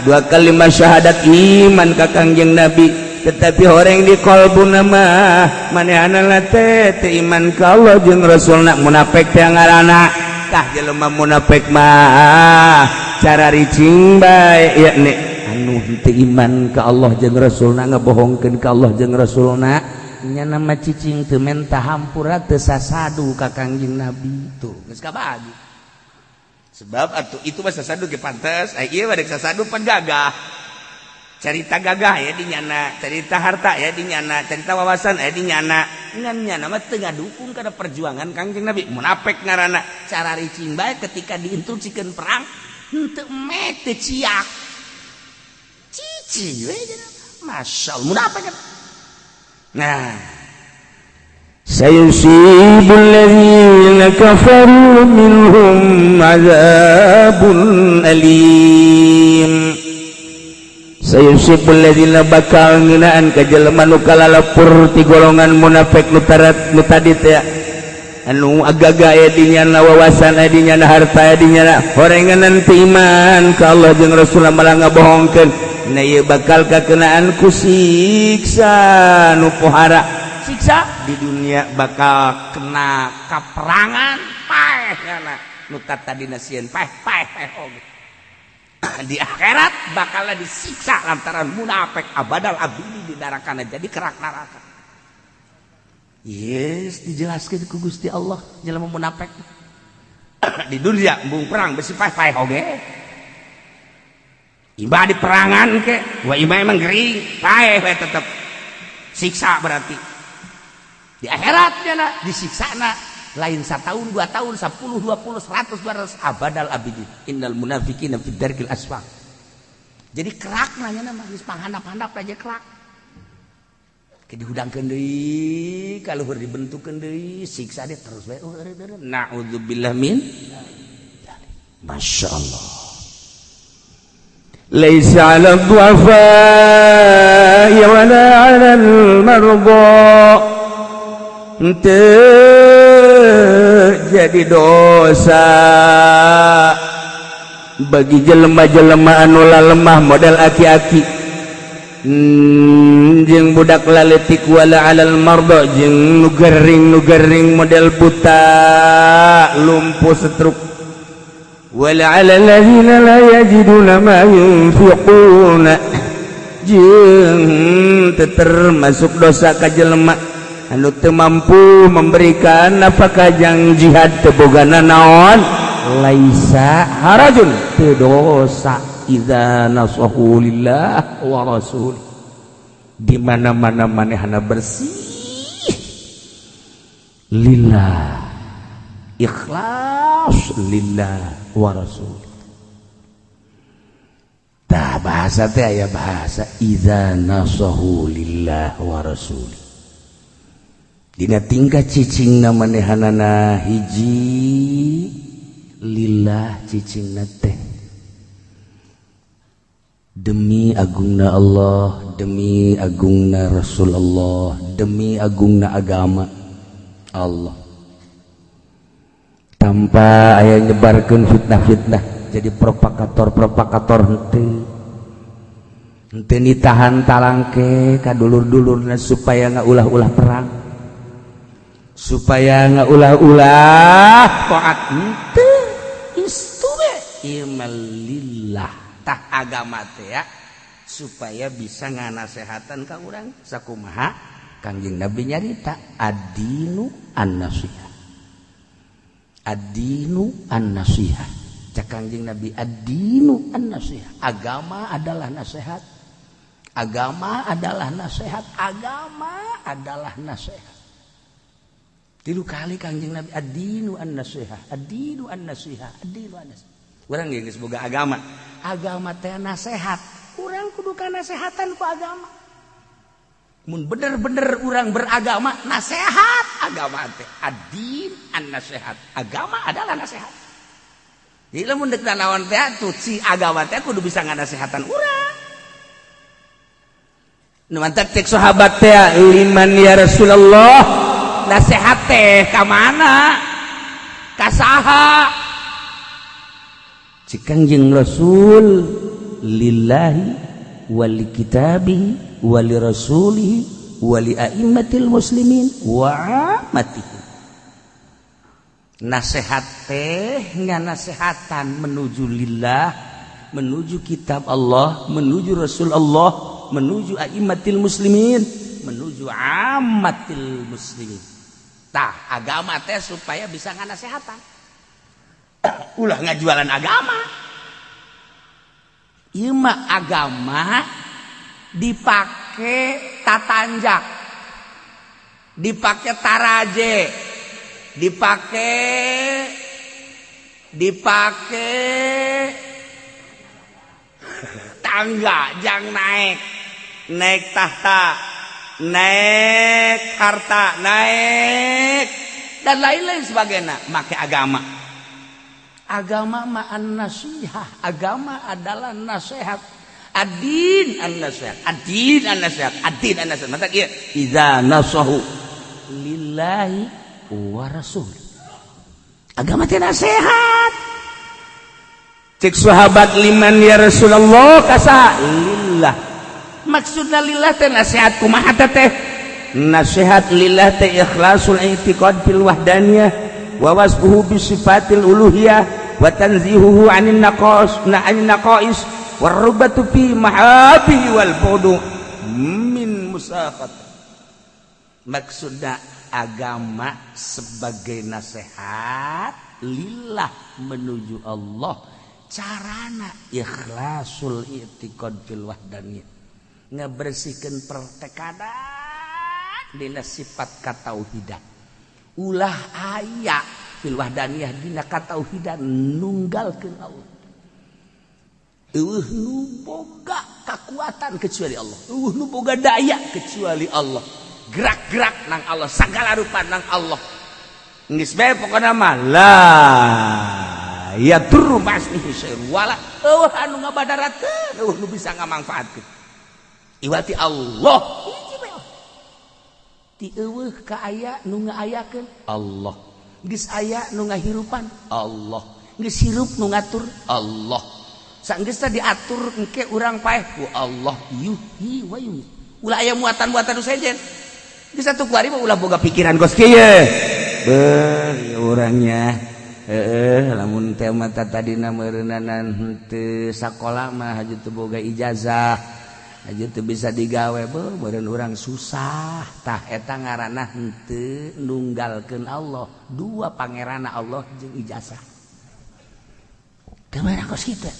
dua kalimat syahadat iman ka Kangjeng Nabi, tetapi horeng di kalbu nama manehana teh teu iman ka Allah jeung Rasulna. Munafik teh ngaranna. Tah jelema munafik mah cara ricing bae yakni anu teu iman ka Allah jeung Rasulna, ngabohongkeun ka Allah jeung Rasulna. Nya nama cicing teu menta hampura teu sasadu ka Kangjeng Nabi. Tuh geus kabagi. Sebab atuh itu mah sasadu ge pantes, ai ieu mah rek sasadu pan gagah. Carita gagah ya di nyana, carita harta ya di nyana, carita wawasan ya di nyana. Ngan nyana mah teu ngadukung kana perjuangan Kangjeng Nabi. Munafik ngaranna. Cara ricing bae ketika diinstruksikeun perang henteu mek teu ciak. Cicing we masyaallah munafik. Nah, sayusibul ladzina kafaru minhum azabun alim. Sayusibul ladzina bakal ngeunaan ka jelema nu kalalapur ti golongan munafik nu tarat nu tadi teh anu agaga aya di nyana wawasan aya di nyana harta aya di nyana horenganan teu iman ka Allah jeung Rasul malah ngabohongkeun. Nah ieu bakal kakenaan ku siksa nu pohara. Siksa di dunia bakal kena kaperangan paeh nyana nu tadina sieun paeh paeh oge. Di akhirat bakal disiksa lantaran munafik abadal abidi di narakana jadi kerak neraka. Yes, dijelaskeun ku Gusti Allah jelema munafik. Di dunia embung perang besi paeh paeh oge. Iba di perangan ke, wah iba emang gering, paeh we tetep siksa berarti. Di akhiratnya na disiksa na lain 1 tahun, 2 tahun, 10, 20, 100, 200 abadal abidin. Innal munafiqina fid darkil asfal. Jadi kerak nanya nama geus panghandap-handap aja kerak. Ke dihudangkeun deui, ka luhur dibentukkeun deui, siksa dia terus bae. Na'udzubillah min dzalik. Masyaallah. Laisa 'ala dhu'afa'i wala 'ala al-mardha. Henteu jadi dosa bagi jelema-jelema anu lemah model aki-aki jeung budak laletik, wala 'alal mardha jeung nu gering-nu gering model buta lumpuh setruk, wala 'alal ladzina la yajiduna ma yunfiquna jeung teu termasuk dosa ka jelema anu teu mampu memberikan nafkah jang jihad teu boga nanaon. Laisa harajun teu dosa idza nasahu lillah wa rasul. Di mana-mana manehna bersih lillah, ikhlas lillah wa rasul. Tah bahasa teh aya bahasa idza nasahu lillah wa rasuli. Dina tingkah cicingna manehanana hiji lillah cicingna teh demi agungna Allah, demi agungna Rasul Allah, demi agungna agama Allah. Tanpa aya nyebarkeun fitnah-fitnah jadi propagator-propagator henteu. Henteu ditahan talangke ka dulur-dulurna supaya ngaulah-ulah perang. Supaya ngaulah-ulah taat henteu. Istu we ieu mah lillah tah agama teh ya supaya bisa nganasehatan ka urang sakumaha Kangjeng Nabi nyarita ad-dinu an-nasihah. Ad-dinu an-nasihah. Cak Kangjeng Nabi ad-dinu an-nasihah. Agama adalah nasihat. Agama adalah nasihat. Agama adalah nasihat. Tilu kali Kangjeng Nabi ad-dinu an-nasihah, ad-dinu an-nasihah, ad-dinu an-nasihah. Urang geus boga agama. Agama teh nasihat. Urang kudu kanasehatan ku agama. Mun bener-bener urang beragama, nasihat agama teh. Ad-din an-nasihat. Agama adalah nasihat. Jadi lamun deuk nanaon teh atuh si agama teh kudu bisa nganasehatan urang. Nu mantak cek sahabat teh liman ya Rasulullah, nasihat teh ka mana? Ka saha? Cek Kangjeng Rasul lillahi wali kitabihi wali rasulihi wali a'immatil muslimin wa amatihi. Nasihat teh nganasehatan menuju lillah, menuju kitab Allah, menuju Rasul Allah, menuju a'immatil muslimin, menuju ammatil muslimin. Tah agama teh supaya bisa nganasehatan. Ulah ngajualan agama. Ieu mah agama dipake tatanjak, dipake taraje, dipake tangga jang naik, naik tahta, naik harta, naik dan lain-lain sebagainya. Make agama. Agama ma an-nasihah, agama adalah nasihat. Ad-din an-nasihat, ad-din an-nasihat, ad-din an-nasihat. Mata ieu idza nasahu lillahi wa rasul. Agama teh nasihat. Cek sahabat liman ya Rasulullah kasa lillah. Maksudna lillah teh nasihat kumaha teh? Nasihat lillah teh ikhlasul i'tiqad fil wahdaniyah wa wasfuhu bi sifatil uluhiyah wa tanzihuhu 'anil naqas na 'anil naqais warubatu fi mahabihi wal budu min musaqat. Maksudna agama sebagai nasihat lillah menuju Allah, carana ikhlasul i'tiqad fil wahdaniyah, ngebersihkeun pertekadan dina sifat katauhidan. Ulah aya fil wahdaniyah dina katauhidan nunggalkeun Allah. Eueuh nu boga kakuatan kecuali Allah, eueuh nu boga daya kecuali Allah, gerak-gerak nang Allah, sagala rupa nang Allah. Geus bae pokona mah la yadurru ma'asmihi syai'un wala eueuh anu ngabadaratkeun, eueuh nu bisa ngamangfaatkeun. Iwati Allah hiji bae. Ti eueuh ka aya nu ngaayakeun Allah, geus aya nu ngahirupan Allah, geus hirup nu ngatur Allah. Sanggeus teh diatur engke urang paeh ku Allah yuhyi wa yumiit. Ulah aya muatan-muatan nu sejen. Geus atuh kuari mah ulah boga pikiran kos kieu. Beuh ieu urangnya. Heeh, lamun teh mah tadina meureunana henteu sakola mah haja teu boga ijazah. Haja teu bisa digawe beuh meureun urang susah. Tah eta ngaranna henteu nunggalkeun Allah. Dua pangeranna Allah jeung ijazah. Teu meunang kos kitu.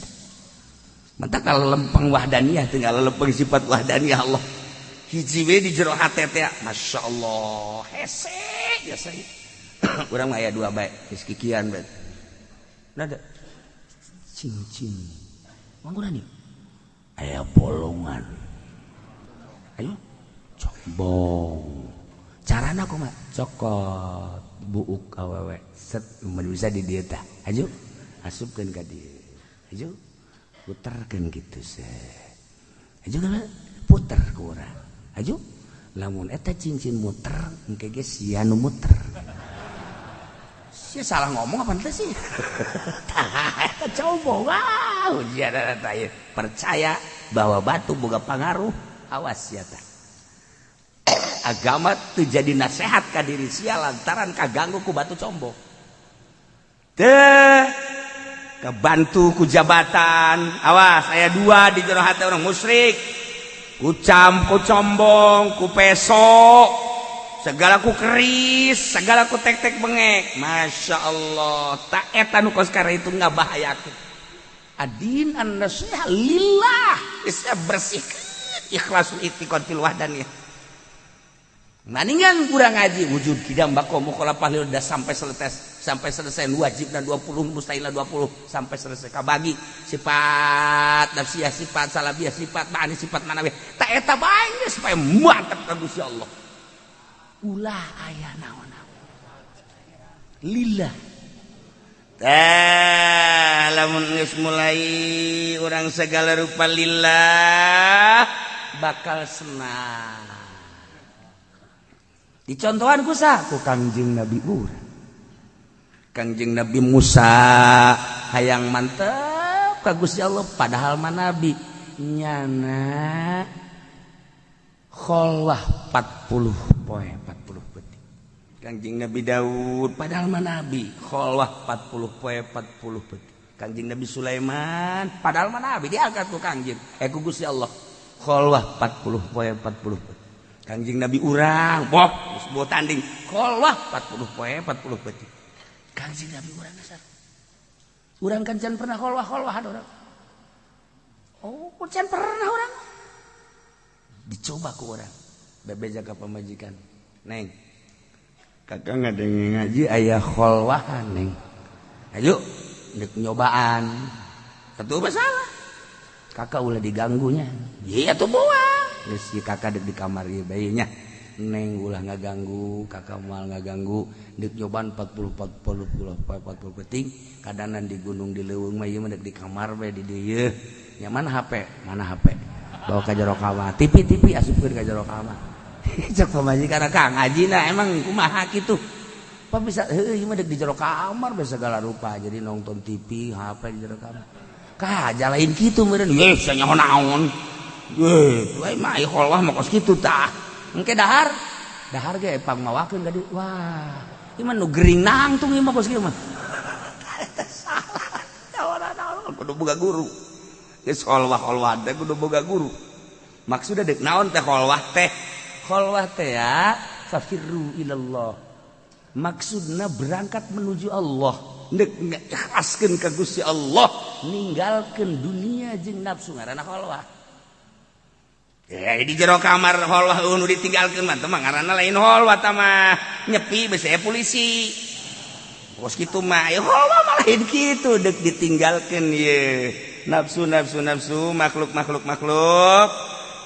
Mantap kalau lempeng wahdaniyah tinggal lempeng sifat wahdaniyah Allah. Hiji we di jero hate teh Masya Allah hese biasanya. Urang mah aya dua bae geus kikian bae. Nada cincin. Mangguran ieu. Aya bolongan. Ayo combong. Carana kumaha? Cokot buuk awewe set mun bisa di dieu tah. Ayo asupkeun ka dieu. Ayo puterkeun kitu set. Ayo puter ku urang. Ayo lamun eta cincin muter engke ge sia nu muter. Sia salah ngomong apa teh sih? Tah eta combong. Wah, ujian eta ieu. Percaya bahwa batu boga pangaruh, awas sia tah. Agama teu jadi nasehat ka diri sia lantaran kaganggu ku batu combong. Teh kebantu ku jabatan, awas aya dua di jero hati orang musyrik. Ku cam, ku combong, ku peso, segala ku keris, segala ku tek-tek bengek. Masya Allah, tak eta nu kos itu ngabahayakeun. Adin an-nasiha lillah, geus bersihkeun ikhlasul i'tiqad fil wahdaniyah. Maningan kurang ngaji wujud kidam bako mukhalafah udah sampai selesai wajib dan 20 mustahil 20 sampai selesai kabagi sifat nafsiyah, sifat salabiyah, sifat ma'ani, sifat manawiyah. Tak eta bae supaya mantap ka Gusti Allah. Ulah aya naon-naon. Lillah. Tah lamun geus mulai urang segala rupa lillah bakal senang. Dicontohan ku sah ku Kangjeng Nabi urang. Kangjeng Nabi Musa hayang mantep ka Gusti Allah padahal mah nabi nyana kholwah 40 poe 40 peuting. Kangjeng Nabi Daud padahal mah nabi kholwah 40 poe 40 peuting. Kangjeng Nabi Sulaiman padahal mah nabi diangkat ku Kangjeng ku Gusti Allah kholwah 40 poe 40 peuting. Kangjeng Nabi urang boh geus boh tanding kholwah 40 poe 40 peuting. Kangjeng Nabi urang dasar. Urang kan can pernah kholwah-kholwahan urang. Oh, can pernah urang. Dicoba ku urang. Bebeja ka pamajikan. Neng. Kakak ngadenge ngaji aya kholwahan, Neng. Ayo ndek nyobaan. Satu masalah. Kakak ulah diganggunya. Iya tuh buang. Geus si kakak dek di kamar ieu bae nya. Neng ulah ngaganggu, kakak moal ngaganggu. Dek nyobaan 40 40 peuting, kadanan di gunung di leuweung mah ieu mah dek di kamar bae di dieu. Nya mana HP? Mana HP? Bawa ka jero kamar. TV asupkeun ka jero kamar. Cek pamajikan Kang ngajina emang kumaha kitu. Apa bisa heueuh ieu mah dek di jero kamar bae segala rupa. Jadi nonton TV, HP di jero kamar. Kah jalain kitu meureun. Ye sia nyaho naon. Ye, tuh mah kholwah mah kos kitu tah. Engke dahar, dahar ge pangmawakeun ka dieu. Wah, ieu mah nu gering nangtung ieu mah kos kieu mah. Eta salah. Naon kudu boga guru. Geus kholwah-kholwah teh kudu boga guru. Maksudna deuk naon teh kholwah teh? Kholwah teh ya fafirru ilallah. Maksudna berangkat menuju Allah. Deuk ngikhlaskeun ka Gusti Allah, ninggalkeun dunia jeung nafsu ngaranna kholwah. Ya di jero kamar kholwah nu ditinggalkeun mah teh mah ngaranna lain kholwah tah mah nyepi besi polisi. Kos kitu mah ya kholwah mah lain kitu deuk ditinggalkeun ye. Nafsu nafsu nafsu makhluk makhluk makhluk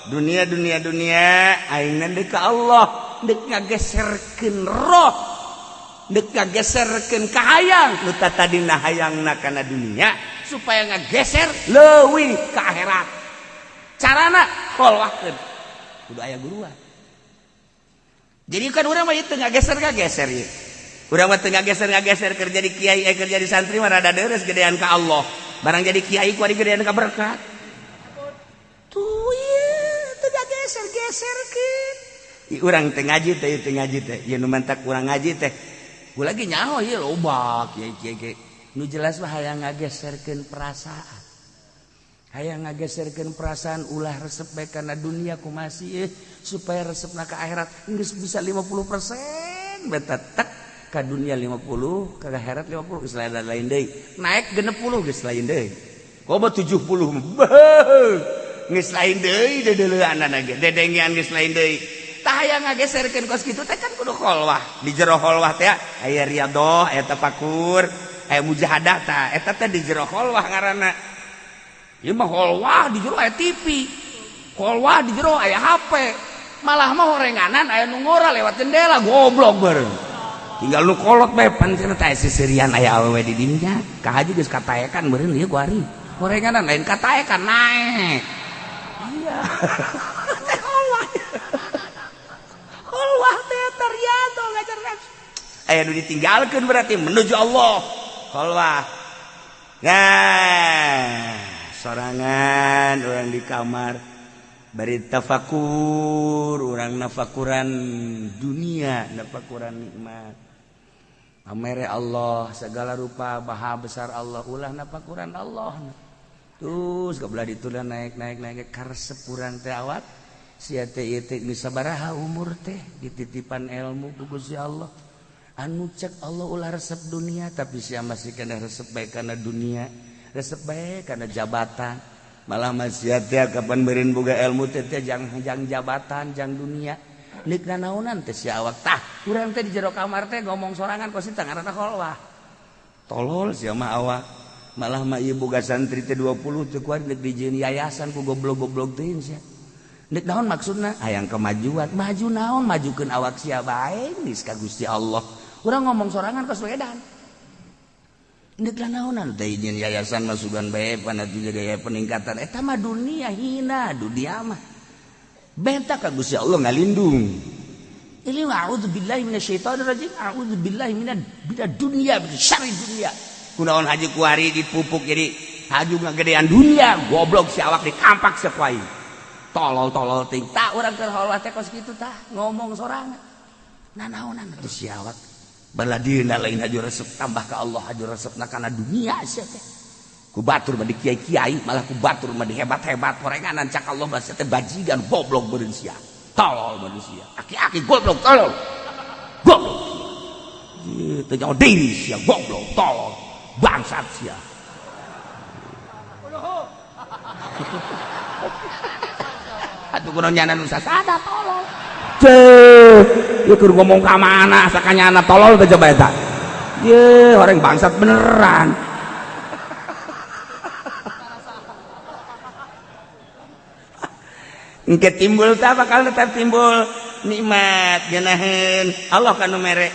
dunia dunia dunia aingna deuk ka Allah deuk ngageserkeun roh deuk ngageserkeun ka hayang nu tatadina hayangna kana dunia supaya ngageser leuwih ka akhirat. Carana kholwahkeun kudu aya guruan. Jadi kan urang mah ieu teu ngageser-ngageser ieu. Urang mah teu ngageser-ngageser keur jadi kiai keur jadi santri mah rada deres gedean ka Allah. Barang jadi kiai ku ari gedean ka berkat. Tuh ieu teu ngageser-geserkeun. Ieu urang teu ngaji teh ieu teu ngaji teh. Ieu nu mantak urang ngaji teh. Gua lagi nyaho ieu loba kiai-kiai ge. Nu jelas mah hayang ngageserkeun perasaan. Hayang ngageserkeun perasaan ulah resep bae kana dunia kumasih supaya resepna ka akhirat geus bisa 50% beta tek ka dunia 50 ka akhirat 50 geus lain deui naik 60 geus lain deui komo 70 geus lain deui deudeuleunana ge dedengean geus lain deui tah hayang ngageserkeun kos kitu teh kan kudu kholwah di jero kholwah teh aya riyadhah aya tafakur aya mujahadah tah eta teh di jero kholwah ngaranna. Ieu mah holwah di jero aya TV, holwah di jero aya HP. Malah mah horenganan aya nu ngora lewat jendela, goblok bareng. Tinggal nu kolot bae pan cenah teh sisirian aya awewe di dinya. Ka haji geus kataekan meureun ieu ku ari. Horenganan lain kataekan naek. Iya. Teh holwah. Holwah teh ternyata ngajar nafsu. Aya nu ditinggalkeun berarti menuju Allah. Holwah. Nah, sorangan orang di kamar bari tafakur, orang nafakuran dunia, nafakuran nikmat. Amere Allah segala rupa maha besar Allah, ulah nafakuran Allah. Terus kebelah ditulah naik naik naik karesep urang teh awak sia teh ieu teh geus sabaraha umur teh dititipan ilmu ku Gusti Allah. Anu cek Allah ulah resep dunia tapi sia masih kena resep bae kana dunia, resep bae kana jabatan. Malah masih teh kapan beureun boga ilmu teh teh jang jabatan, jang dunia. Neuk nanaonan teh sia awak tah. Urang teh di jero kamar teh ngomong sorangan kos teh ngaranna kholwah. Tolol sia mah awak. Malah mah ieu boga santri teh 20 teh kuari neuk dijieun yayasan ku goblok-goblok teuing sia. Neuk naon maksudna? Hayang kemajuan. Maju naon? Majukeun awak sia bae geus ka Gusti Allah. Urang ngomong sorangan kos wedan. Neuk naonan teh izin yayasan masukan bae panatu jadi peningkatan eta mah dunia hina dunia mah. Benta ka Gusti Allah ngalindung. Ini a'udzubillahi minasyaitonir rajim, a'udzubillahi minad dunya min syarri dunya. Kunaon haji kuari dipupuk jadi haju ngagedean dunia, goblok si awak dikampak sapoe. Tolol-tolol ting. Tah urang keur holwah teh kos kitu tah ngomong sorangan. Nanaonan atuh si awak. Baladina lain haju resep tambah ke Allah haju resep na kana dunia sia teh. Ku batur mah di kiai-kiai malah ku batur mah di hebat-hebat horenganan cak Allah mah sia teh bajigan goblok beureun sia. Tolol manusia. Aki-aki goblok tolol. Goblok. Teu nyaho deui sia goblok tolol. Bangsat sia. Atuh kunaon nyana nu sasada tolol. Ceuh, ieu keur ngomong ka mana asa ka nyana tolol teh coba eta. Ye, orang bangsat beneran. Engke timbul tah bakal tetap timbul nikmat geunaheun Allah kan nu mere.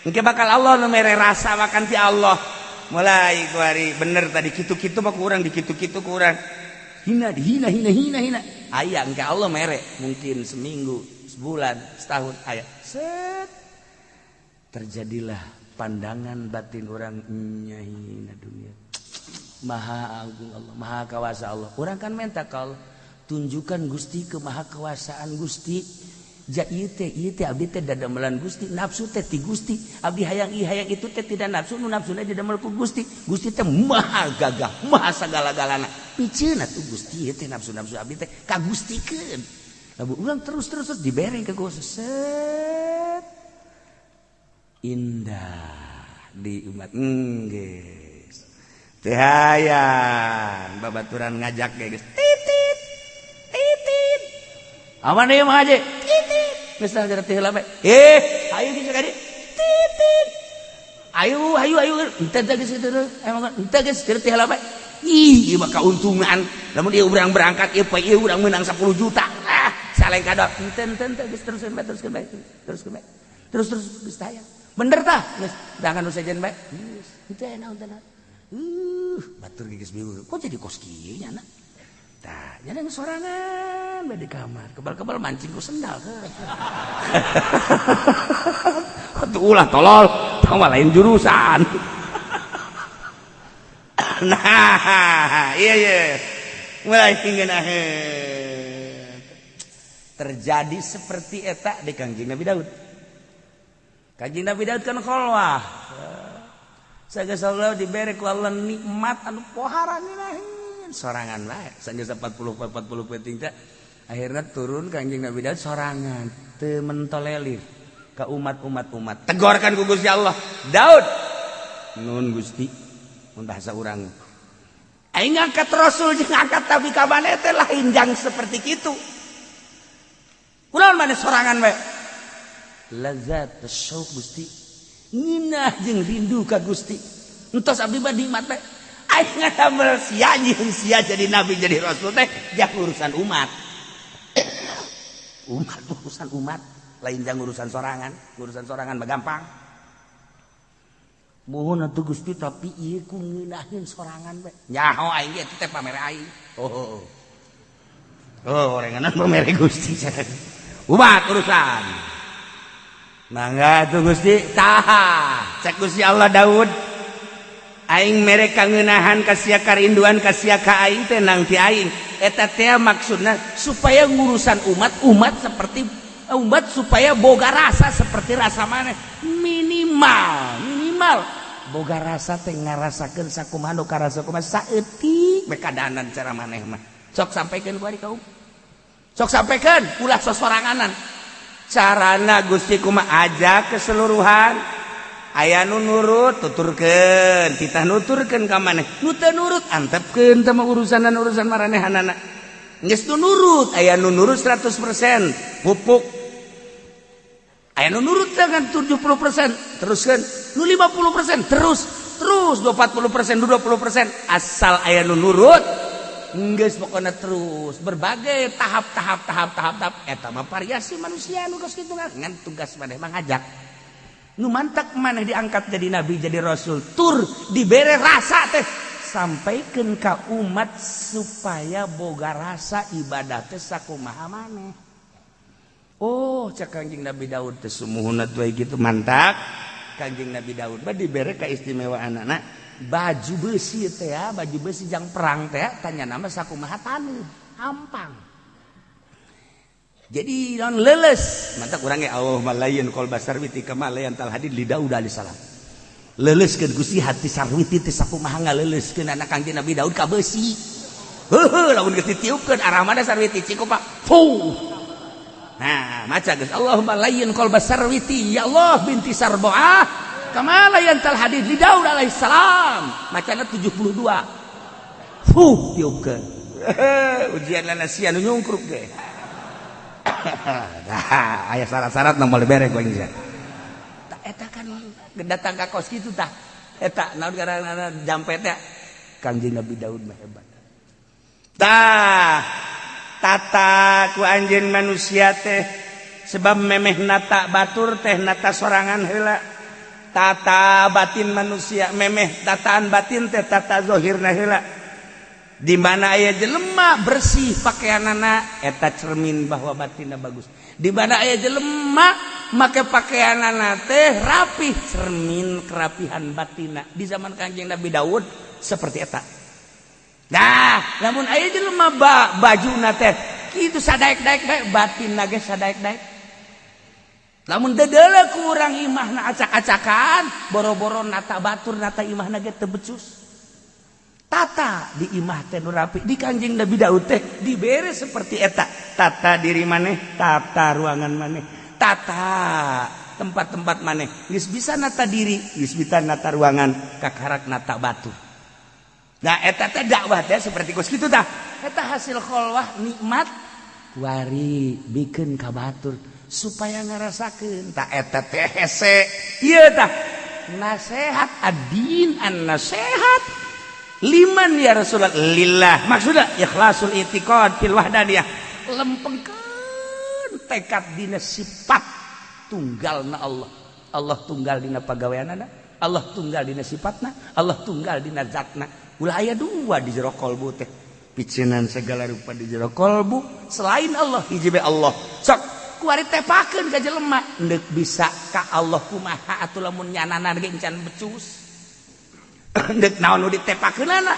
Engke bakal Allah nu mere rasa makan ti Allah. Mulai kuari bener tadi kitu-kitu mah kurang dikitu-kitu kurang. Hina dihina hina hina hina. Aya engke Allah mere mungkin seminggu, sebulan, setahun aya. Set. Terjadilah pandangan batin orang nyahina dunia. Maha agung Allah, maha kawasa Allah. Orang kan minta ka Allah, tunjukkan Gusti ke maha kewasaan Gusti. Ja ieu teh abdi teh dadamelan Gusti, nafsu teh ti Gusti. Abdi hayang ieu hayang itu teh tidak nafsu, nu nafsuna didamel ku Gusti. Gusti teh maha gagah, maha sagala-galana. Piceun atuh Gusti ieu teh nafsu-nafsu abdi teh ka Gustikeun. Lamun urang terus dibere ka Gusti. Set. Indah di umat geus. Teh hayang babaturan ngajak ge geus. Titit. Titit. Awan ieu mah haji. Titit. Geus tah teh heula bae. Ayo geus ka dieu. Titit. Ayo ayo ayo henteu teh geus kitu emang henteu geus teh heula bae. Ih, ieu mah kauntungan. Lamun ieu urang berangkat ieu poe ieu urang meunang 10 juta. Ah, saleng kadot. Henteu henteu geus teruskeun bae teruskeun bae. Teruskeun bae. Terus geus tah. Bener tah? Geus dangan nu sejen bae. Geus henteu naon teh. Batur geus bingung. Kok jadi kos kieu nya na? Tah, nya sorangan bae di kamar. Kebal-kebal mancing ku sendal. Atuh ulah tolol, tah mah lain jurusan. Nah, iya iya. Mulai ngeunaheun. Terjadi seperti eta di Kangjeng Nabi Daud. Kangjeng Nabi Daud kan kholwah. Sagala Allah dibere ku Allah nikmat anu pohara ngeunaheun. Sorangan bae. Sanjasa 40 penting teh akhirnya turun Kangjeng Nabi Daud sorangan teu mentolelir ka umat-umat umat. Tegorkan ku Gusti Allah. Daud, nun Gusti. Mun bahasa urang aing ngangkat rasul jeung ngangkat nabi ka maneh teh lain jang seperti kitu. Kunaon maneh sorangan bae? Lazat syauq Gusti. Nginah jeung rindu ka Gusti. Entos abdi mah nikmat bae. Aing ngadamel sia nyieun sia jadi nabi jadi rasul teh jang urusan umat. Umat urusan umat, lain jang urusan sorangan. Urusan sorangan mah gampang. Mohon atuh Gusti tapi ieu ku ngeunaheun sorangan we. Nyaho aing ge teh pamere aing. Oh. Oh, orenganan pamere Gusti. Umat urusan. Mangga atuh Gusti, tah. Cek Gusti Allah Daud. Aing mere kangeunahan ka sia karinduan ka sia ka aing teh nang ti aing. Eta teh maksudna supaya ngurusan umat, umat seperti umat supaya boga rasa seperti rasa maneh. Minimal, minimal boga rasa teh ngarasakeun sakumaha nu karasa kumaha saeutik we kadanan cara maneh mah. Sok sampaikan ku ari kaum. Sok sampaikan ulah sosoranganan. Carana Gusti kumaha aja keseluruhan. Aya nu nurut tuturkeun, titah nuturkeun ka maneh. Nu teu nurut antepkeun teh mah urusanan urusan maranehanana. Geus nu nurut, aya nu nurut 100% pupuk. Aya nu nurut dengan 70% teruskeun, nu 50% terus, terus 40%, 20% asal aya nu nurut geus pokona terus berbagai tahap-tahap tahap-tahap tahap eta mah variasi manusia nu geus kitu ngan tugas maneh mah ngajak. Nu mantak maneh diangkat jadi nabi jadi rasul tur dibere rasa teh sampaikeun ka umat supaya boga rasa ibadah teh sakumaha maneh. Oh, cek Kangjeng Nabi Daud teh sumuhunna we kitu mantak Kangjeng Nabi Daud mah dibere kaistimewaanana baju besi teh ya, baju besi jang perang teh tanya nama sakumaha taneuh hampang. Jadi non leles mantak urang ge Allah malayin qalba sarwiti kama layan tal hadid li Daud alaihi salam. Leleskeun Gusti hati sarwiti teh sakumaha ngaleleskeun anak Kangjeng Nabi Daud ka besi. Heuheuh lamun geus ditiupkeun arah mana sarwiti cikupa. Fuh. Nah, maca geus Allahumma layyin qalba sarwiti ya Allah binti Sarbaah kama layan tal hadid li Daud alaihi salam. Macana 72. Fuh tiupkeun. Ujian lana sia nu nyungkruk ge. Dah, aya syarat-syarat nu moal bere ku aing sia. Tah eta kan datang ka kos kitu tah. Eta naon ngaranna jampe teh Kangjeng Nabi Daud mah hebat. Tah tata ku anjeun manusia teh sebab memeh nata batur teh nata sorangan heula. Tata batin manusia memeh tataan batin teh tata zahirna heula. Di mana aya jelema bersih pakaianana eta cermin bahwa batinna bagus. Di mana aya jelema make pakaianana teh rapih cermin kerapihan batinna. Di zaman Kangjeng Nabi Daud seperti eta. Nah, namun aya jelema bajuna teh kitu sadaek-daek bae batinna ge sadaek-daek. Lamun dedeule ku urang imahna acak-acakan, boro-boro nata batur nata imahna ge teu becus. Tata di imah teh nu rapi di Kangjeng Nabi Daud teh dibere seperti eta. Tata diri maneh, tata ruangan maneh, tata tempat-tempat maneh. Geus bisa nata diri, geus bisa nata ruangan, kakarak nata batu. Nah eta teh dakwah teh seperti kos kitu tah. Eta hasil kholwah nikmat kuari bikeun ka batur supaya ngarasakeun tah eta teh hese. Ieu tah nasehat ad-din an-nasehat liman ya Rasulullah lillah maksudna ikhlasul i'tiqad fil wahdaniyah lempengkeun tekad dina sifat tunggalna Allah. Allah tunggal dina pagaweanana, Allah tunggal dina sifatna, Allah tunggal dina zatna. Ulah aya dua di jero kolbu teh. Picenan segala rupa di jero kolbu selain Allah hiji bae Allah. Sok kuari tepakeun ka jelema endek bisa ka Allah kumaha atuh lamun nyanana ge encan becus. Endek naon nu ditepakeunana.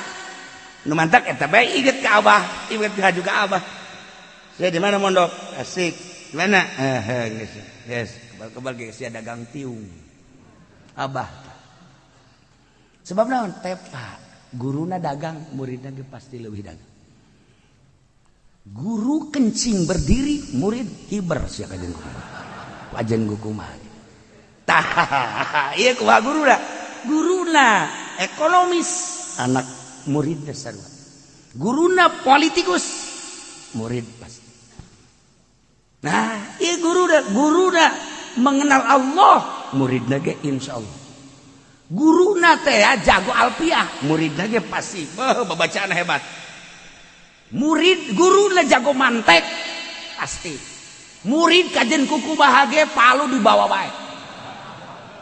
Nu mantak eta bae inget ka Abah, inget ka juga Abah. Saya di mana mondok? Asik. Di mana? Geus. Geus, kebal-kebal ge sia dagang tiung. Abah. Sebab naon tepa? Guruna dagang, muridna ge pasti leuwih dagang. Guru kencing berdiri, murid hiber sia kajen kumaha. Wajan kumaha. Tah, ieu kumaha guruna? Guruna ekonomis, anak muridna sarua. Guruna politikus, murid pasti. Nah, ieu guruna, guruna mengenal Allah, muridna ge insyaallah. Guruna teh jago alfiah, muridna ge pasti babacaan hebat. Murid guruna jago mantek pasti. Murid kajen kuku bahage palu dibawa bae.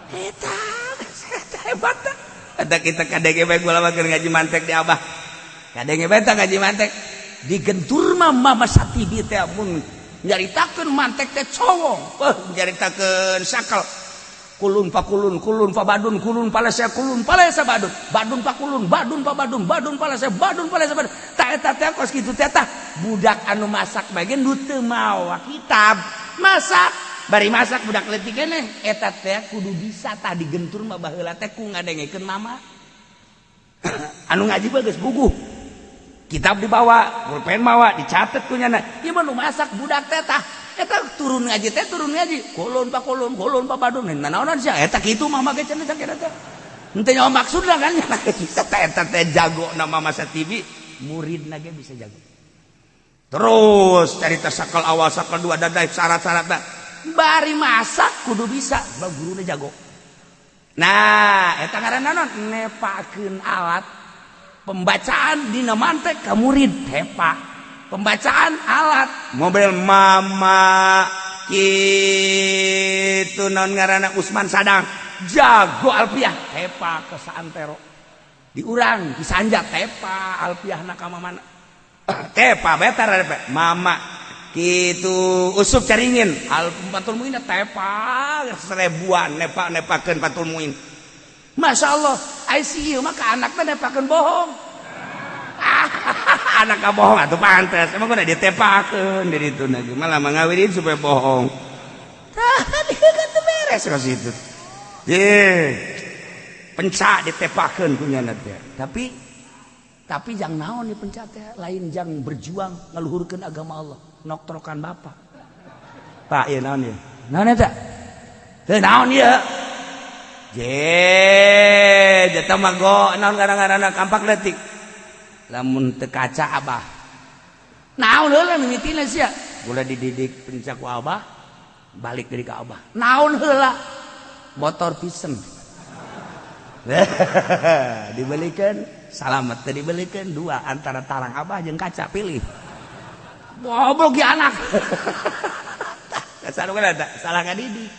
Eta hebat teh. Eta kita kadenge bae gula keur ngaji mantek di abah. Kadenge bae tah ngaji mantek. Digentur mah Mama Satibi teh mun nyaritakeun mantek teh cowong. Nyaritakeun sakal. Kulun pakulun, kulun pabadun, kulun palesa, kulun palesa badun, badun pakulun, badun pabadun, badun palesa, badun palesa badun. Tak eta teh kos kitu teh tah budak anu masak bae nu teu mawa kitab. Masak, bari masak budak leutik keneh eta teh kudu bisa tah digentur mah baheula teh ku ngadengekeun mama. Anu ngaji bae geus buguh. Kitab dibawa, pulpen mawa, dicatet ku nyana. Ieu mah nu masak budak teh tah. Eta turun ngaji teh turun ngaji kulun pa kulun kulun pa badun nanaonan sia eta kitu mama ge cenah sakira teh henteu nyaho maksudna kan eta teh jago na Mama Satibi muridna ge bisa jago terus carita sakal awal sakal dua dadai syarat-syaratna bari masak kudu bisa sebab guruna jago. Nah eta ngaranna naon nepakeun alat pembacaan dina mantek ka murid tepa pembacaan alat mobil mama kitu non ngaranna Usman Sadang jago alfiah tepa ke saantero diurang disanja tepa alfiahna ka mamana tepa betar mama kitu Usup Caringin al Fathul Muin tepa seribuan nepa nepakeun Fathul Muin. Masya Allah ai si ieu mah ka anakna nepakeun bohong. Anak bohong atuh pantes emang kudu ditepakeun di ditu na malah mangawidin supaya bohong. Tah kan teu beres ka situ. Ye pencak ditepakeun ku nyana teh. Tapi jang naon di pencak teh lain jang berjuang ngaluhurkeun agama Allah, noktrokan bapak. Pak ieu naon ieu? Naon eta? Teu naon ieu? Je, jeta mah go naon ngaran-ngaranna kampak leutik. Lamun teu kaca abah naon heula mimitina sia gula dididik pencak ku abah balik deui ka abah naon heula motor pisen dibelikeun salamet teu dibelikeun dua antara tarang abah jeung kaca pilih goblok ge anak. Salah eta salah ngadidik.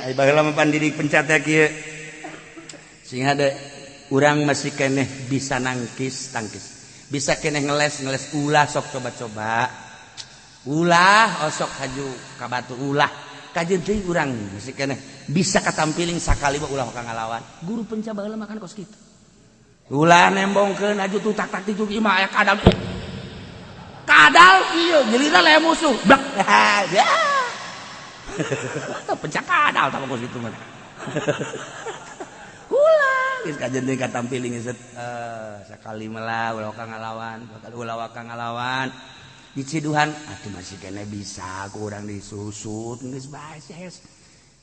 Ai baheula mah pandidik pencak teh kieu sing hade urang masih keneh bisa nangkis tangkis bisa keneh ngeles ngeles ulah sok coba-coba ulah osok haju ka batu ulah kajeun teuing urang masih keneh bisa katampiling sakali mah ulah ka ngalawan guru penca baheula makan kos kitu ulah nembongkeun haju tuh tak tak tijuk imah aya kadal kadal ieu geuliran aya musuh blak ya penca kadal tah kos kitu mah. Ulah geus kajen deui katampiling geus sakali mah ulah ka ngalawan bakal ulah ka ngalawan diciduhan atuh masih kene bisa ku urang disusut geus bae sia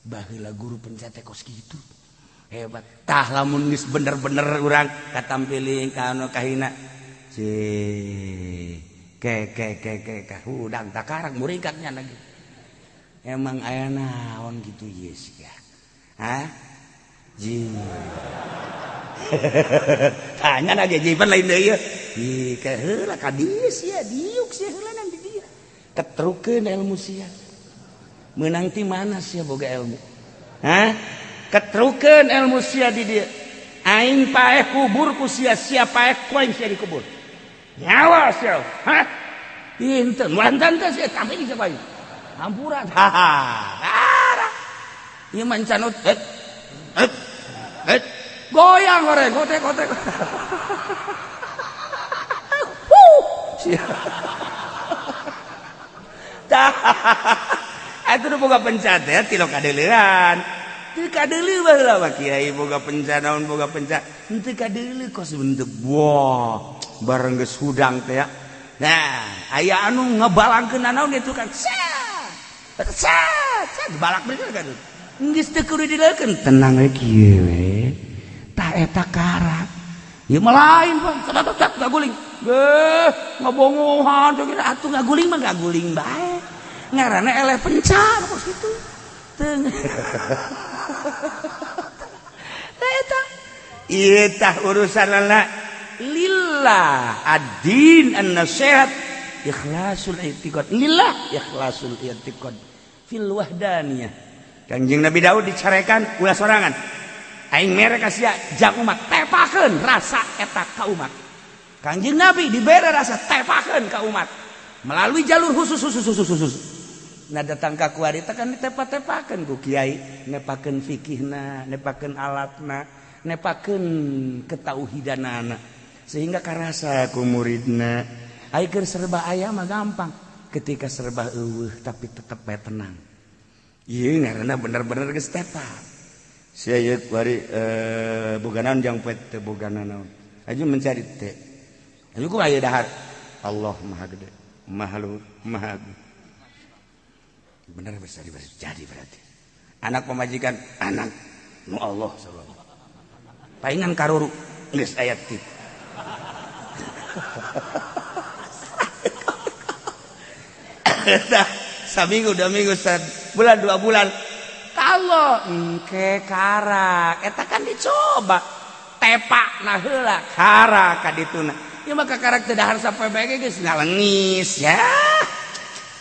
baheula guru pencet teh kos kitu hebat tah lamun geus bener-bener urang katampiling ka anu kahina si ke ke ke ke ka hudang takarak muringkaknya lagi emang aya naon kitu ieu sia hah ji tanya lagi jipan lain deui ieu ih ke heula ka dieu sia diuk sia heula di dieu ketrukeun ilmu sia meunang ti mana sia boga ilmu hah ketrukeun ilmu sia di dieu aing paeh kubur ku sia sia paeh ku aing sia dikubur nyawa sia hah henteu wantan teh sia tampi sia bae hampura haha ieu mah encanut het het goyang goreng gotek gotek. Tah atuh boga pencat teh ti kadeuleuan. Teu kadeuleu baheula mah kiai boga pencat naon boga pencat. Henteu kadeuleu kos bentuk wah bareng geus hudang teh ya. Nah, aya anu ngebalangkeun naon kitu kan. Sat sat balak bener kan. Geus teu kudu dileukeun tenang we kieu we. Tah eta karak. Ieu mah lain Bang, tak ngaguling. Geuh, ngabongohan teh atuh ngaguling mah ngaguling bae. Ngaranna eleh pencar kos kitu. Teu. Tah eta ieu tah urusanana lillah ad-din an-nasihat ikhlasul i'tiqad lillah ikhlasul i'tiqad fil wahdaniyah. Kanjeng Nabi Daud dicarekan ulah sorangan aing mere ka sia jang umat tepakeun rasa eta ka umat. Kanjeng Nabi dibere rasa tepakeun ka umat melalui jalur khusus khusus khusus khusus. Nah datang ka kuari teh kan ditepa-tepakeun ku kiai, nepakeun fikihna, nepakeun alatna, nepakeun ketauhidanana sehingga karasa ku muridna. Ai keur serba aya mah gampang, ketika serba eueuh tapi tetep bae tenang. Ieu ngaranna bener-bener geus tepa. Sia ieu kuari boga naon jang poe teu boga naon. Aju mencari teh. Aju ku aya dahar. Allah Maha Gede, Maha Luhur, Maha Agung. Bener bisa jadi berarti. Anak pemajikan anak nu Allah sallallahu. Paingan karuru geus aya tip. Tah saminggu dua minggu bulan dua bulan kalau engke karak eta kan dicoba tepak nah heula karak ka dituna. Ieu mah kakarak teu dahar sampai bae geus ngalengis ya.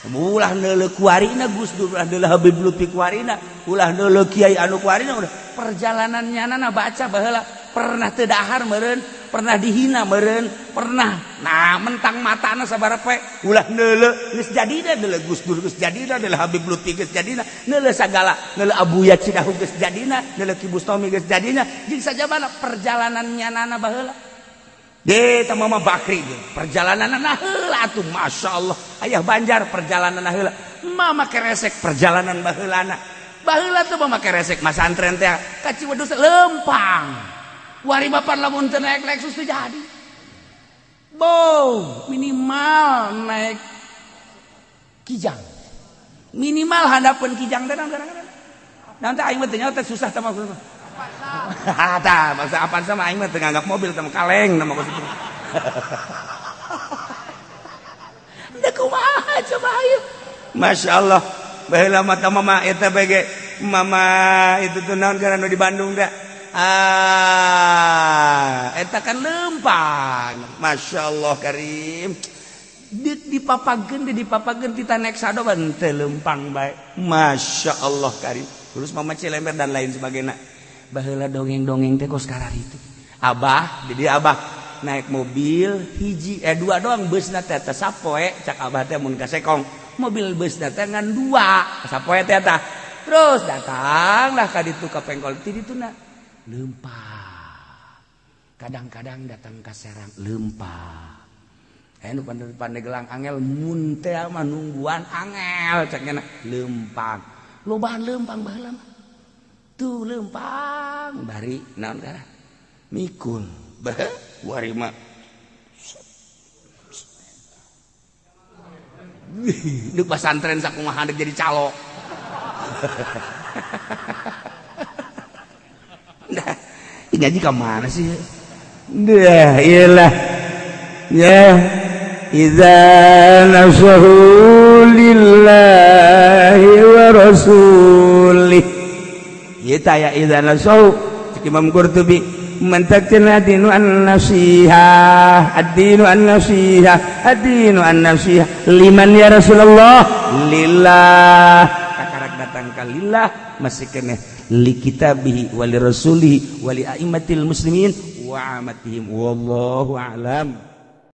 Ulah neuleuh kuarina Gus Dur, ulah neuleuh Habib Lutfi kuarina, ulah neuleuh kiai anu kuarina, udah perjalanannya nana baca baheula pernah teu dahar meureun, pernah dihina meureun, pernah nah mentang matana sabaraha poe, ulah neuleuh geus jadina neuleuh Gus Dur geus jadina, neuleuh Habib Lutfi geus jadina, neuleuh sagala, neuleuh Abu Yacidahu geus jadina, neuleuh Ki Bustomi geus jadina, jeung sajabana perjalanannya nana baheula. De ta Mama Bakri perjalanan heula atuh masyaallah ayah Banjar perjalanan heula mama keresek perjalanan baheulana baheula tuh mama keresek masantren teh ka Ciwedus lempang wari bapan lamun teu naik Lexus teu jadi bo minimal naik Kijang minimal handapeun Kijang teh naon teh aing mah teu nyaho teh susah teh maksudna. Tah, bangsa apaan sama aing mah teu nganggap mobil teh kaleng nama kos itu. Da kumaha coba ayo. Masyaallah, baheula mah mama eta bege mama itu tuh naon ngaranna di Bandung da. Ah, eta kan lempang. Masyaallah karim. Dipapageun dipapageun tita naik sado ban teu lempang bae. Masyaallah karim. Terus mama Cilember dan lain sebagainya. Baheula dongeng-dongeng teh kos karar itu. Abah, jadi abah naik mobil hiji dua doang busna teh teh sapoe cak abah teh mun ka Sekong. Mobil busna teh ngan dua, sapoe teh tah. Terus datanglah ka ditu ka Pengkol ti dituna leumpang. Kadang-kadang datang ka Serang leumpang. Anu Pandeglang angel mun teh mah nungguan angel cak nya leumpang. Lobaan leumpang baheula mah. Tuh lempang bari naon kana mikul bah wari mah deuk pasantren sakumaha deuk jadi calo. Nah, ini ngaji ka mana sih? Dah iyalah ya idza nasahu lillahi wa rasulih. Kita ya idza nasahu Imam Qurtubi mantakna adinu an-nasihah ad-dinu an-nasihah ad-dinu an-nasihah liman ya Rasulullah lillah kakarak datang ka lillah masih keneh li kitabihi wa li rasulihi wa li a'immatil muslimin wa amatihim wallahu a'lam.